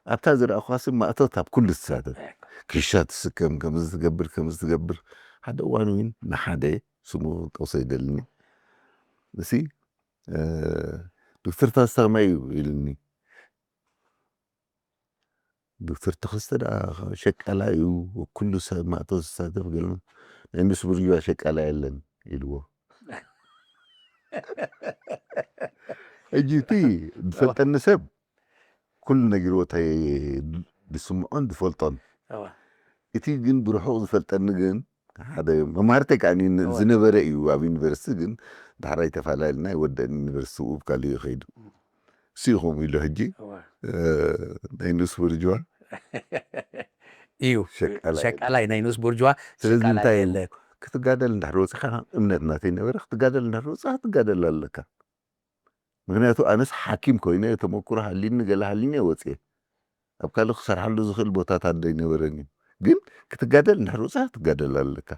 ኣብታ ዝረኣኹዋ ስም ማእቶት ኣብ ኩሉ ትሳተፍ። ኪሻ ትስከም፣ ከምዚ ትገብር፣ ከምዚ ትገብር። ሓደ እዋን እውን ንሓደ ስሙ ጠቕሶ ይደልኒ። እሲ እ፣ ዶክተር ተኸስተ ከመይ እዩ ኢልኒ። ዶክተር ተኸስተ ደኣ ሸቃላ እዩ፣ ኩሉ ሰብ ማእቶ ዝሳተፍ ገለ ናይ ንስ ብርጅዋ ሸቃላ የለን ኢልዎ። ሕጂ እቲ ዝፈልጠኒ ሰብ ኩሉ ነጊርዎ እንታይ ዝስምዖን ዝፈልጦን። እቲ ግን ብርሑቕ ዝፈልጠኒ ግን ሓደ መማርተይ ከዓ ዝነበረ እዩ ኣብ ዩኒቨርሲቲ፣ ግን ዳሕራይ ተፈላለና ይወደን ዩኒቨርሲቲ ውብ ካልእ እዩ ከይዱ። ሲኹም ኢሉ ሕጂ ናይ ንስ ብርጅዋ እዩ። ሸቃላይ ናይ ንስ ብርጅዋ። ስለዚ እንታይ የለ ክትጋደል እንድሕር ወፂኻ እምነት ናተይ ነበረ። ክትጋደል እንድሕር ወፂኻ ክትጋደል ኣለካ። ምክንያቱ ኣነስ ሓኪም ኮይነ ተመክሮ ሃሊኒ ገለ ሃሊኒ እየ ወፅየ። ኣብ ካልእ ክሰርሓሉ ዝኽእል ቦታታት ዶ ኣይነበረን እዩ። ግን ክትጋደል እንድሕር ወፂኻ ክትጋደል ኣለካ።